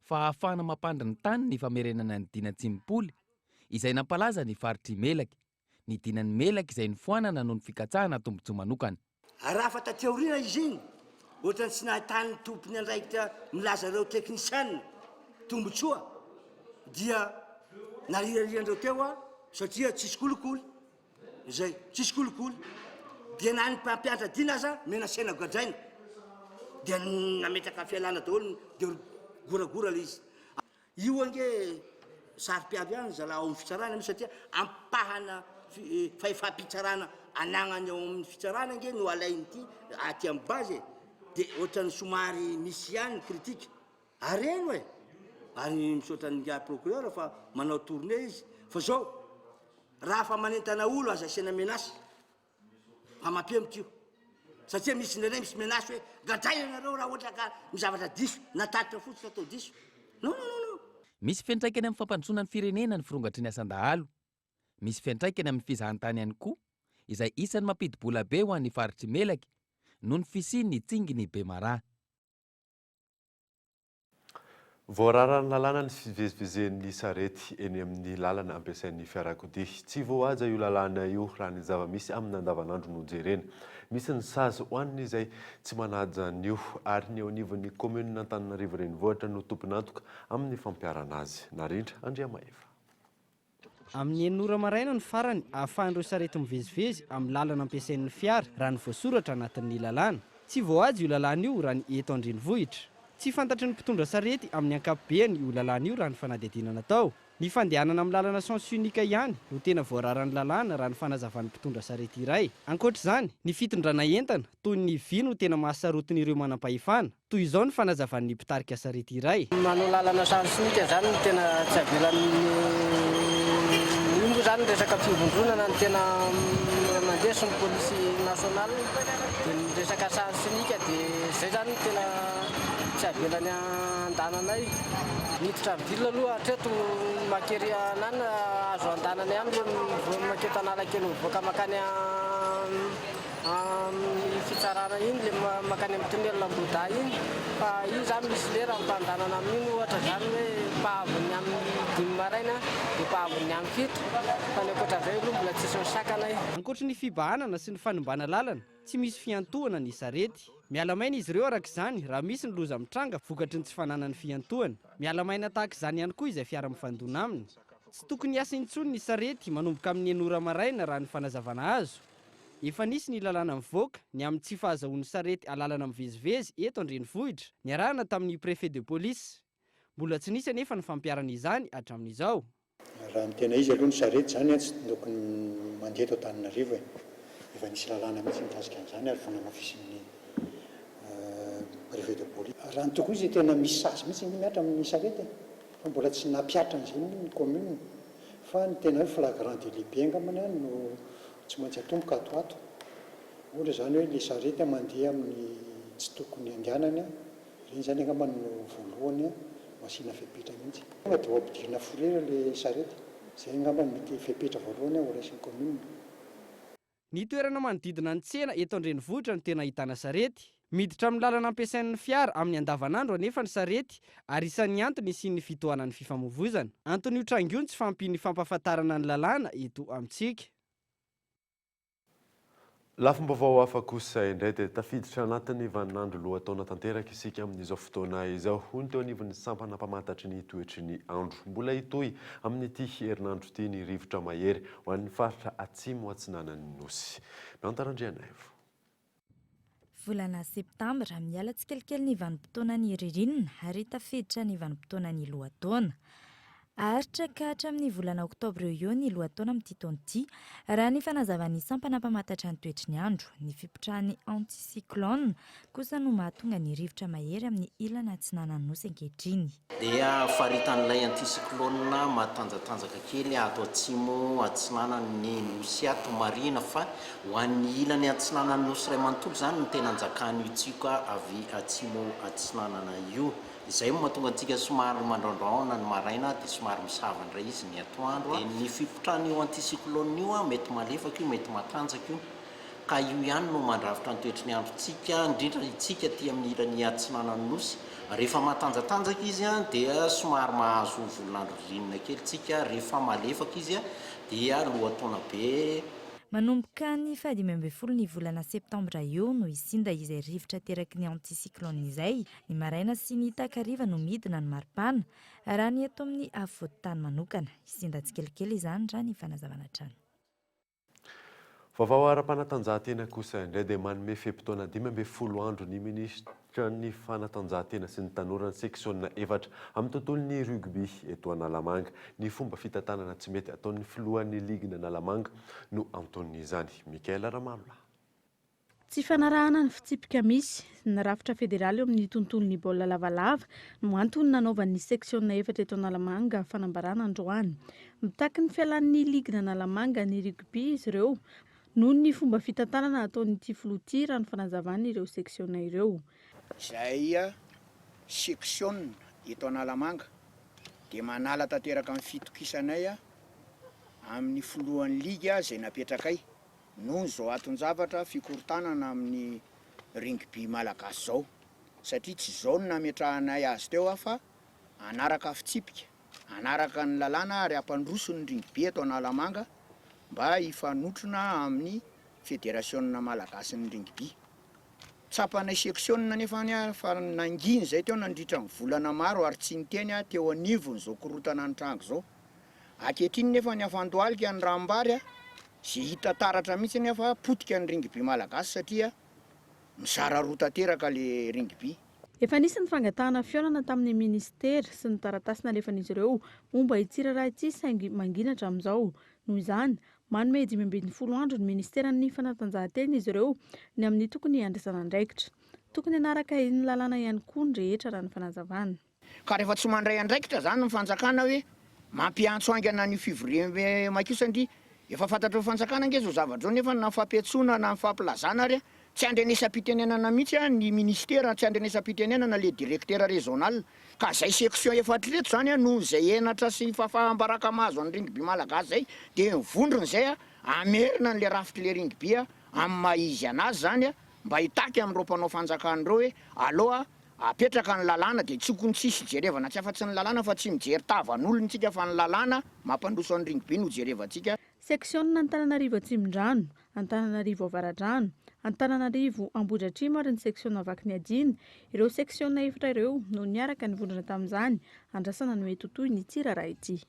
fa ahafahana mampandry ny tany ny famerenana ny dina Tsimpoly izay nampalaza ny faritr'i Melaky. Ny dinan'i Melaky izay nofoanana noho ny fikatsahana tombontsoa manokana. Raha fa taty aoriana izy iny, ohatran'ny tsy nahitan'ny tompony andraikitra milaza ireo teknisianina tombontsoa dia narirarian-dreo teo aho satria tsisy kolikoly izay, tsisy kolikoly. Dia na ny mpampianatra dina aza menasena gadraina dia nametraka fialana daholo dia goragora ilay izy. Io ange saro-piaro ihany zalahy ao amin'ny fitsarana io satria ampahana fahefam-pitsarana anagnany ao amin'ny fitsarana ange no alain'ity aty amin'ny base e, de ohatran'ny somary misy ihany ny critique, areno e! ary misaotra an'ingahy procureur fa manao tournée izy, fa zao raha fa manentana olo aza asiana menace. Fa mampihemotra io. Satria misy indraindray misy menace hoe gadraina nareo raha ohatra ka misy zavatra diso na tatitra fotsiny atao diso. Non non non non. Misy fiantraikany amin'ny fampandrosoana ny firenena ny firongatry ny asan-dahalo. Misy fiantraikany amin'ny fizahantany ihany koa, izay isan'ny mampidi-bola be ho an'ny faritr'i Melaky noho ny fisian'ny tsingin'i Bemaraha. Voararan'ny lalàna ny fivezivezen'ny sarety eny amin'ny lalana ampiasain'ny fiarakodia. Tsy voahaja io lalàna io raha ny zava-misy amin'ny andavanandro no jerena. Misy ny sazy ho an'izay tsy manaja an'io ary ny eo anivon'ny kaominina Antananarivo Renivohitra no tompon'antoka amin'ny fampiharana azy. Narindra Andriamahefa. Amin'ny enina ora maraina no farany ahafahan'ireo sarety mivezivezy amin'ny lalana ampiasain'ny fiara, raha ny voasoratra anatin'ny lalàna. Tsy voahaja io lalàna io raha ny eto an-drenivohitra. Tsy fantatry ny mpitondra sarety amin'ny ankapobeany io lalàna io raha ny fanadihadiana natao. Ny fandehanana amin'ny lalana sens unique ihany no tena voararan'ny lalàna raha ny fanazavan'ny mpitondra sarety iray. Ankoatra izany, ny fitondrana entana toy ny vy no tena mahasarotiny ireo manampahefana. Toy izao ny fanazavan'ny mpitarika sarety iray. Manao lalana sens unique izany no tena tsy avelan'ny io moa izany resaka fivondronana no tena mandeha sy ny polisy nationale dia ny resaka sens unique dia izay izany no tena tsy avelany andananay. Miditra amin'ny ville aloha hatreto makery anana azo andanana ihany ireo maketo Analakely mivoaka mankany Amin'ny fitsarana iny le mankany amin'ny tunnel Ambohidahy iny fa io zany misy lera ny fandanana amin'iny ohatra zany hoe mpahavon'ny amin'ny dimy maraina dia mpahavon'ny amin'ny fito fa ny ankoatran'izay aloha mbola tsisy misakana e. Ankoatry ny fibahanana sy ny fanimbana lalana, tsy misy fiantohana ny sarety. Miala maina izy ireo araka izany raha misy ny loza mitranga vokatry ny tsy fananany fiantohana. Miala maina tahaka izany ihany koa izay fiara mifandona aminy. Tsy tokony hiasa intsony ny sarety manomboka amin'ny enina ora maraina raha ny fanazavana azo. Efa nisy ny lalàna nivoaka ny amin'ny tsy fahazahoan'ny sarety alalana mivezivezy eto an-drenivohitra, niarahana tamin'ny Préfet de police. Mbola tsy nisy anefa ny fampiharana izany hatramin'izao. Raha ny tena izy aloha ny sarety izany tsy tokony mandeha eto Antananarivo e. Efa nisy lalàna mihitsy mikasika an'izany ary efa namafisin'ny Préfet de police. Raha ny tokony ho izy dia tena misy sazy mihitsy ange mihatra amin'ny sarety e. Fa mbola tsy nampihatra an'izay ny commune. Fa ny tena hoe flagrant délit be angambany no tsy maintsy atomboka ato ho ato. Ohatra izany hoe ilay sarety mandeha amin'ny tsy tokony handehanany, ireny izany angambany no voalohany ho asiana fepetra mihitsy. Tonga dia ho ampidirina fourrière ilay sarety. Izay angambany mety fepetra voalohany ho raisin'ny commune. Ny toerana manodidina ny tsena eto an-drenivohitra no tena ahitana sarety. Miditra amin'ny lalana ampiasain'ny fiara amin'ny andavanandro anefa ny sarety ary isan'ny antony hisian'ny fitohanan'ny fifamoivoizana. Anton'io tranga io ny tsy fahampian'ny fampahafantarana ny lalàna eto amintsika. Lafim-baovao hafa kosa indray dia tafiditra anatin'ny vaninandro lohataona tanteraka isika amin'izao fotoana izao, hoy ny teo anivon'ny sampana mpamantatry ny toetry ny andro. Mbola hitohy amin'ity herinandro ity ny rivotra mahery ho an'ny faritra atsimo atsinanan'ny Nosy. Miantara Andrianaivo. Volana septambra, miala tsikelikely ny vanim-potoanan'ny ririnina ary tafiditra ny vanim-potoanan'ny lohataona. Haharitra ka hatramin'ny volana oktobra eo ho eo ny lohataona amin'ity taona ity, raha ny fanazavan'ny sampana mpamantatra ny toetry ny andro. Ny fipotrahan'ny anticyclone kosa no mahatonga ny rivotra mahery amin'ny ilany atsinanan'ny Nosy ankehitriny. Dia faritan'ilay anticyclone matanjatanjaka kely ato atsimo atsinanan'ny Nosy ato. Marihina fa ho an'ny ilany atsinanan'ny Nosy iray manontolo izany no tena anjakan'io tsioka avy atsimo atsinanana io. Izay no mahatonga antsika somary mandraondraona ny maraina dia somary misava indray izy ny atoandro. Dia ny fipotran'io anticyclone io mety malefaka io, mety matanjaka io. Ka io ihany no mandrafitra ny toetry ny androntsika, indrindra itsika aty amin'ny ilany atsinanan'ny Nosy. Rehefa matanjatanjaka izy dia somary mahazo volon'andro ririnina kely tsika, rehefa malefaka izy dia lohataona be. Manomboka ny faha 15 ny volana septambra eo no hisinda izay rivotra ateraky ny anticyclone izay. Ny maraina sy ny takariva no midina ny maripana, raha ny eto amin'ny afovoan-tany manokana. Hisinda tsikelikely izany raha ny fanazavana hatrany. Vaovao ara-panatanjahantena kosa indray dia manome fe-potoana 15 andro ny minisitran'ny fanatanjahantena sy ny tanora ny seksiona efatra amin'ny tontolon'ny rugby eto Analamanga. Ny fomba fitantanana tsy mety ataon'ny filohan'ny ligin'Analamanga no anton'izany. Mickaël Ramalolahy. Tsy fanarahana ny fitsipika misy, ny rafitra federaly eo amin'ny tontolon'ny baolina lavalava no antony nanaovan'ny seksiona efatra eto Analamanga fanambarana androany. Mitaky ny fialan'ny ligin'Analamanga ny rugby izy ireo noho ny fomba fitantanana ataon'ity filoha ity raha ny fanazavan'ireo seksiona ireo. Izahay seksiona eto Analamanga dia manala tanteraka ny fitokisanay amin'ny filohan'ny ligy izay napetrakay noho izao anton-javatra fikorontanana amin'ny rugby malagasy izao, satria tsy izao no nametrahanay azy teo fa. hanaraka fitsipika, hanaraka ny lalàna ary hampandroso ny rugby eto Analamanga mba hifanotrona amin'ny Federasiona Malagasin'ny Rugby. Tsapanay seksiona anefa any fa nangina izay teo nandritra ny volana maro ary tsy niteny aho teo anivon'izao korontana nitranga izao. Ankehitriny nefa ny afantohalika ny ranombary izay hita taratra mihitsy nefa potika ny rugby malagasy satria mizara roa tanteraka le rugby. Efa nisy ny fangatahana fihaonana tamin'ny minisitera sy ny taratasy nalefan'izy ireo momba ity raharaha ity saingy mangina hatramin'izao. Noho izany, manome 15 andro ny minisiteran'ny fanatanjahantena izy ireo ny amin'ny tokony handraisana andraikitra. Tokony hanaraka iny lalàna ihany koa ny rehetra raha ny fanazavana. Ka rehefa tsy mandray andraikitra zany ny fanjakana hoe mampiantso haingana an'io fivoriambe maika io satria efa fantatry ny fanjakana ange zao zavatra zao nefa na ny fampiantsoana na ny fampilazana ary tsy andrenesam-pitenenana mihitsy ny ministera, tsy andrenesam-pitenenana le directeur régional. Ka zay section efatra ireto zany noho izay henatra sy fahafaham-baraka mahazo an'ny rugby malagasy zay de ny vondrona zay hamerina an'le rafitr'le rugby amin'ny maha izy anazy zany mba hitaky amin'ireo mpanao fanjakana ireo hoe aleo Apetraka ny lalàna dia tsokony tsisy hijerevana tsy afa-tsy ny lalàna fa tsy mijery tavan'olona tsika fa ny lalàna mampandroso an'i Ringby no jerevantsika. Seksiona Antananarivo Atsimondrano, Antananarivo Avaradrano, Antananarivo Ambohidratrimo ary ny seksiona Vakiniadiana. Ireo seksiona efatra ireo no niaraka nivondrona tamin'izany. Andrasana ny mety ho tohin'ity raharaha ity.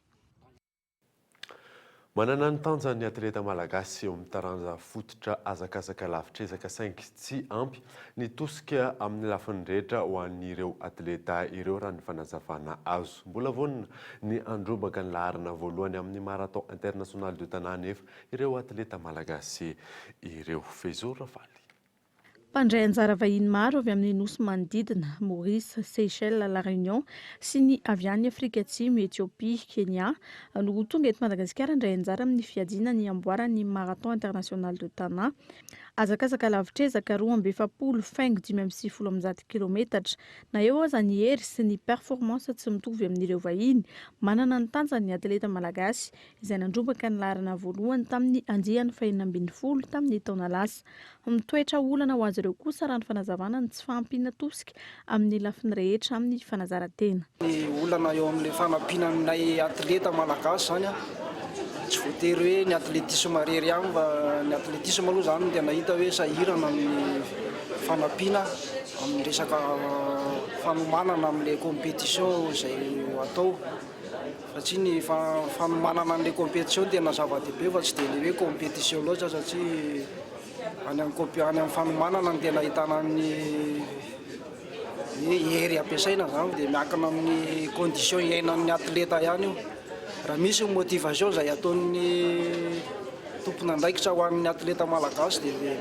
Manana ny tanjany ny atleta malagasy eo amin'ny taranja fototra hazakazaka lavitr'ezaka saingy tsy ampy ny tosika amin'ny lafiny rehetra ho an'ireo atleta ireo raha ny fanazavana azo. Mbola vonona ny handrombaka ny laharana voalohany amin'ny Marathon International de Tana anefa ireo atleta malagasy ireo. Fehizoro Rafaly. Mpandray anjara vahiny maro avy amin'ny nosy manodidina, Maurice, Seychelles, La Réunion, sy ny avy any Afrika Atsimo, Ethiopie, Kenya, no ho tonga eto Madagasikara handray anjara amin'ny fiadiana ny amboaran'ny Marathon International de Tana. Hazakazaka lavitr'ezaka 42 faingo 195 kilometatra. Na eo aza ny hery sy ny performance tsy mitovy amin'ireo vahiny, manana ny tanjany ny atleta malagasy izay nandrombaka ny laharana voalohany tamin'ny andiany fahenina ambin'ny folo tamin'ny taona lasa. Mitoetra olana ho azy ireo kosa raha ny fanazavana ny tsy fahampiana tosika amin'ny lafiny rehetra amin'ny fanazaran-tena. Ny olana eo amin'ilay fanampiana anay atleta malagasy izany an, tsy voatery hoe ny atletisme irery ihany fa ny atletisme aloha izany no tena hita hoe sahirana amin'ny fanampiana amin'ny resaka fanomanana amin'ilay compétition izay atao. Satria ny fanomanana an'ilay compétition tena zava-dehibe fa tsy dia ilay hoe compétition loatra satria any amin'ny comp- any amin'ny fanomanana no tena ahitana ny hoe hery ampiasaina izany dia miankina amin'ny condition iainan'ny atleta ihany io. Raha misy ny motivation izay ataon'ny tompon'andraikitra ho an'ny atleta malagasy dia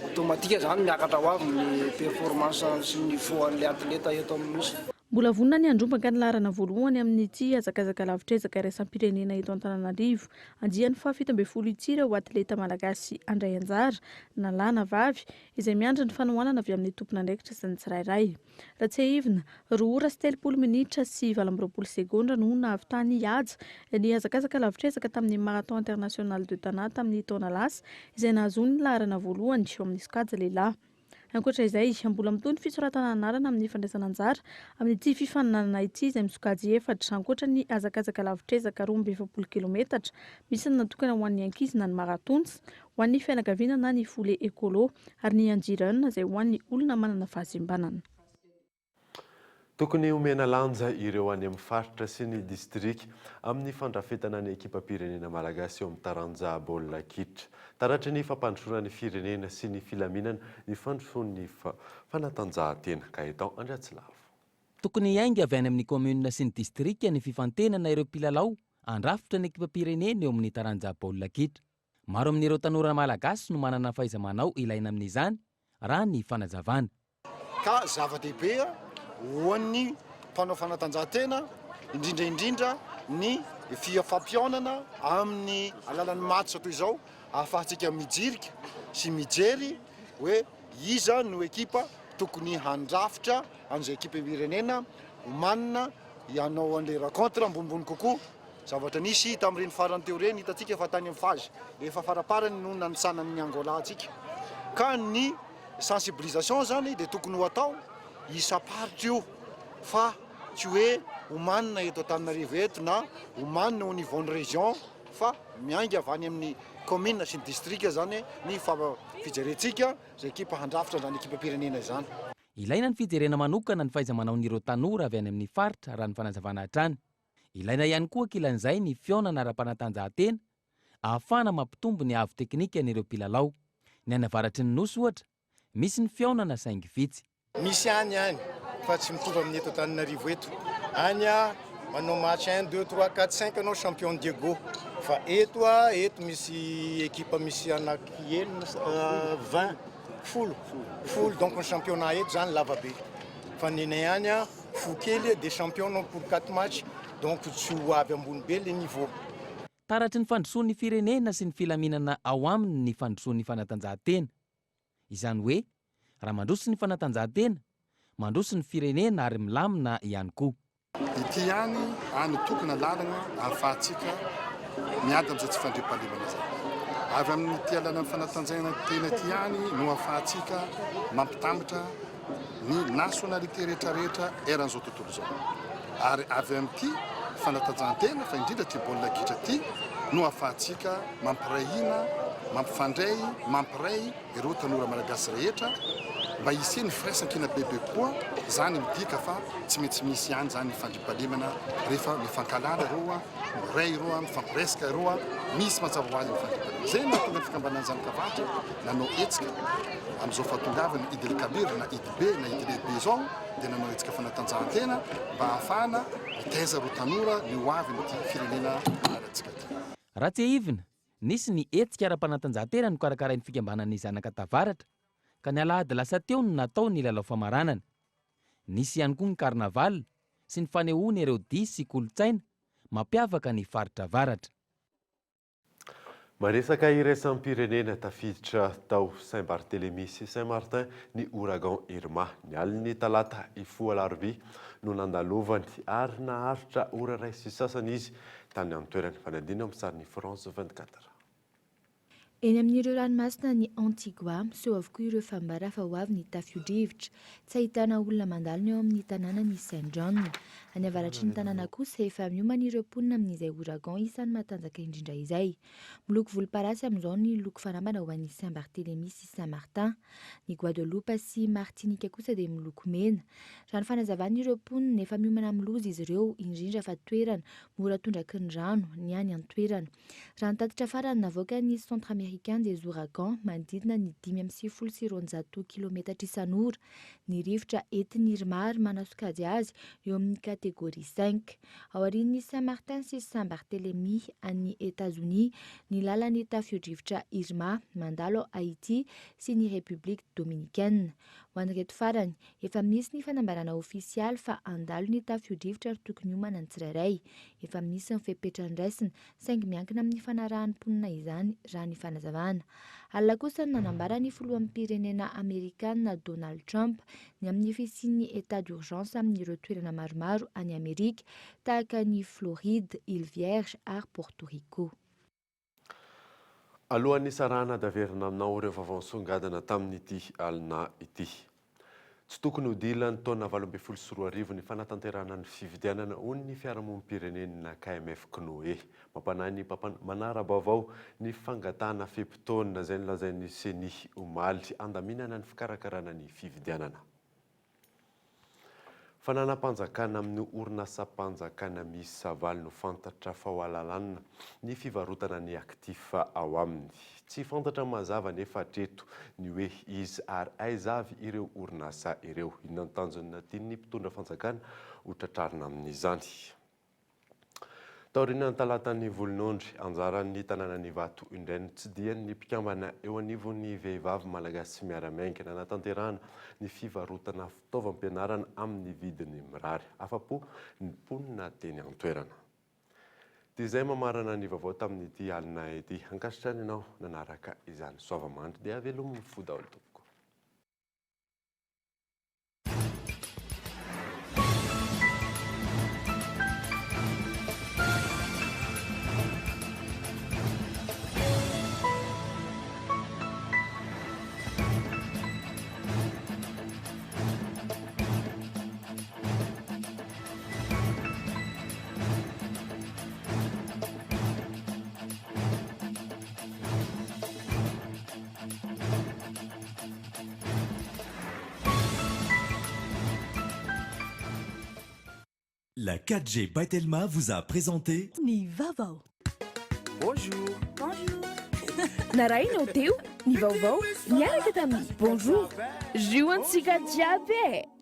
automatique izany miakatra ho avy ny performance sy ny niveau an'ilay atleta eto amin'ny nosy. Mbola vonona ny handrombaka ny laharana voalohany amin'ity hazakazaka lavitr'ezaka iraisam-pirenena eto Antananarivo, andiany faha-17 ity ireo atleta malagasy handray anjara, na lahy na vavy, izay miandry ny fanohanana avy amin'ny tompon'andraikitra sy ny tsirairay. Raha tsiahivina, roa ora sy 30 minitra sy 28 segondra no nahavitany hihaja ny hazakazaka lavitr'ezaka tamin'ny Marathon International de Tana tamin'ny taona lasa, izay nahazoany ny laharana voalohany eo amin'ny sokajy lehilahy. Ankoatra izay, mbola mitohy ny fisoratana anarana amin'ny fandraisana anjara amin'ity fifaninanana ity izay misokajy efatra. Ankoatra ny hazakazaka lavitr'ezaka 42 kilometatra, misy ny natokana ho an'ny ankizy na ny marathons, ho an'ny fianakaviana na ny foulée écolo ary ny Anji-run izay ho an'ny olona manana fahasembanana. Tokony homena lanja ireo any amin'ny faritra sy ny distrika amin'ny fandrafetana ny ekipam-pirenena malagasy eo amin'ny taranja baolina kitra. Taratry ny fampandrosoana ny firenena sy ny filaminana ny fandrosoan'ny fanatanjahantena. Gaëtan Andriatsilavo. Tokony hiainga avy any amin'ny kaominina sy ny distrika ny fifantenana ireo mpilalao handrafitra ny ekipam-pirenena eo amin'ny taranja baolina kitra. Maro amin'ireo tanora malagasy no manana fahaiza-manao ilaina amin'izany, raha ny fanazavana. Ka zava-dehibe ho an'ny mpanao fanatanjahantena, indrindra indrindra ny fampihaonana amin'ny alalan'ny match toy izao, ahafahantsika mijirika sy mijery hoe iza no ekipa tokony handrafitra an'izay ekipam-pirenena omanina hanao an'ilay rencontre ambonimbony kokoa. Zavatra nisy tamin'ireny farany teo ireny, hitantsika fa tany amin'ny phase efa faraparany no nanitsanan'ny Angola antsika. Ka ny sensibilisation zany dia tokony ho atao isam-paritra io fa. Tsy hoe omanina eto Antananarivo eto na omanina au niveau ny région fa miainga avy any amin'ny commune sy ny district izany ny fijerentsika izay ekipa handrafitra izany ekipam-pirenena izany. Ilaina ny fijerena manokana ny fahaiza-manaon'ireo tanora avy any amin'ny faritra raha ny fanazavana hatrany. Ilaina ihany koa ankilan'izay ny fihaonana ara-panatanjahantena ahafahana mampitombo ny haavo teknikan'ireo mpilalao. Ny any avaratry ny Nosy ohatra, misy ny fihaonana saingy vitsy. Misy any any fa tsy mitovy amin'ny eto Antananarivo eto. Any manao match un, deux, trois, quatre, cinq anao champion Diego. Fa eto eto misy ekipa misy anaky enina, 20, folo, folo donc ny championnat eto zany lava be. Fa ny anay any fo kely dia champion anao pour quatre match donc tsy ho avy ambony be le niveau. Taratry ny fandrosoan'ny firenena sy ny filaminana ao aminy ny fandrosoan'ny fanatanjahantena. Izany hoe, raha mandroso ny fanatanjahantena, mandroso ny firenena ary milamina ihany koa. Ity ihany no tokona lalana ahafahantsika miady amin'izay tsy fandriampahalemana izay. Avy amin'ity alalan'ny fanatanjahantena ity ihany no ahafahantsika mampitambatra ny nationalité rehetra rehetra eran'izao tontolo izao. Ary avy amin'ity fanatanjahantena fa indrindra ity baolina kitra ity no ahafahantsika mampiray hina, mampifandray, mampiray ireo tanora malagasy rehetra mba hisian'ny firaisankina bebe kokoa, izany midika fa tsy maintsy misy ihany izany ny fandriampahalemana rehefa mifankahalala ireo, miray ireo, mifampiresaka ireo, misy mazava ho azy ny fandriampahalemana. Izay no nahatonga ny fikambanan'ny Zanak'Avaratra nanao hetsika amin'izao fahatongavan'ny Eid el Kabir na Eid be na Eid lehibe izao dia nanao hetsika fanatanjahantena mba hahafahana mitaiza ireo tanora ny ho avin'ity firenena malalantsika ity. Raha tsiahivina, Nisy ny hetsika ara-panatanjahantena nokarakarain'ny fikambanan'ny Zanaka Tavaratra ka ny alahady lasa teo no natao ny lalao famaranana. Nisy ihany koa ny carnaval sy ny fanehoana ireo dihy sy kolontsaina mampiavaka ny faritra avaratra. Maresaka iraisam-pirenena tafiditra tao Saint Barthélémy sy Saint Martin ny ouragan Irma. Ny alin'ny talata hifoha alarobia no nandalovany ary naharitra ora iray sy sasany izy tany an-toerana. Fanadino amin'ny sarin'ny France 24. Eny amin'ireo ranomasina any Antigua, miseho avokoa ireo fambara fa ho avy ny tafio-drivotra. Tsy ahitana olona mandalo ny ao amin'ny tanànan'i Saint John. Any avaratry ny tanàna kosa, efa miomana ireo mponina amin'izay ouragan isan'ny matanjaka indrindra izay. Miloko volomparasy amin'izao ny loko fanambana ho an'i Saint Barthélemy sy Saint Martin. Ny Guadeloupe sy Martinika kosa dia miloko mena. Raha ny fanazavan'ireo mponina, efa miomana amin'ny loza izy ireo, indrindra fa toerana mora tondraky ny rano ny any an-toerana. Raha ny tatitra farany navoakan'ny Centre Américain des Ouragans, manodidina ny 295 kilometatra isan'ora ny rivotra entin'ny Irma ary manasokajy azy eo amin'ny catégorie cinq. Aorian'ny Saint Martin sy Saint Barthélemy any Etazonia, ny lalan'ny tafio-drivotra Irma mandalo ao Haiti sy ny République Dominicaine. Ho an'ireto farany, efa misy ny fanambarana ofisialy fa handalo ny tafio-drivotra ary tokony hiomana ny tsirairay. Efa misy ny fepetra noraisina, saingy miankina amin'ny fanarahan'ny mponina izany, raha ny fanazavana. Alina kosa no nanambara ny filoham-pirenena amerikana Donald Trump ny amin'ny fisian'ny état d'urgence amin'ireo toerana maromaro any Amerika, tahaka an'i Floride, Îles Vierges ary Porto Rico. Alohan'ny hisarahana dia averina aminao ireo vaovao nisongadina tamin'ity alina ity. Tsy tokony ho dila ny taona 2018 ny fanatanterahana ny fifidianana hoy ny fiarahamonim-pirenena KMF Cnoe. Mampanahy ny manara-baovao ny fangatahana fe-potoana izay nolazain'ny Ceni omaly handaminana ny fikarakarana ny fifidianana. Fananam-panjakana amin'ny orinasam-panjakana miisa valo no fantatra fa ho alalanina ny fivarotana ny actif ao aminy. Tsy fantatra mazava anefa hatreto ny hoe iza ary aiza avy ireo orinasa ireo. Inona ny tanjona tian'ny mpitondra fanjakana ho tratrarina amin'izany? Taorian'ny talatan'ny volonondry, anjaran'ny tanànan'Ivato indray no tsidihan'ny mpikambana eo anivon'ny Vehivavy Malagasy Miara-miainga nanatanterahana ny fivarotana fitaovam-pianarana amin'ny vidiny mirary. Afa-po ny mponina teny an-toerana. Dia izay mamarana ny vaovao tamin'ity alina ity. Ankasitrahana ianao nanaraka izany. Soava-mandry dia velomy fo daholo tompoko. La 4G by Telma vous a présenté Ny vaovao. Bonjour. Bonjour. Narahinao teo ny vaovao niaraka tamin'ny Bonjour. Io antsika jiaby e!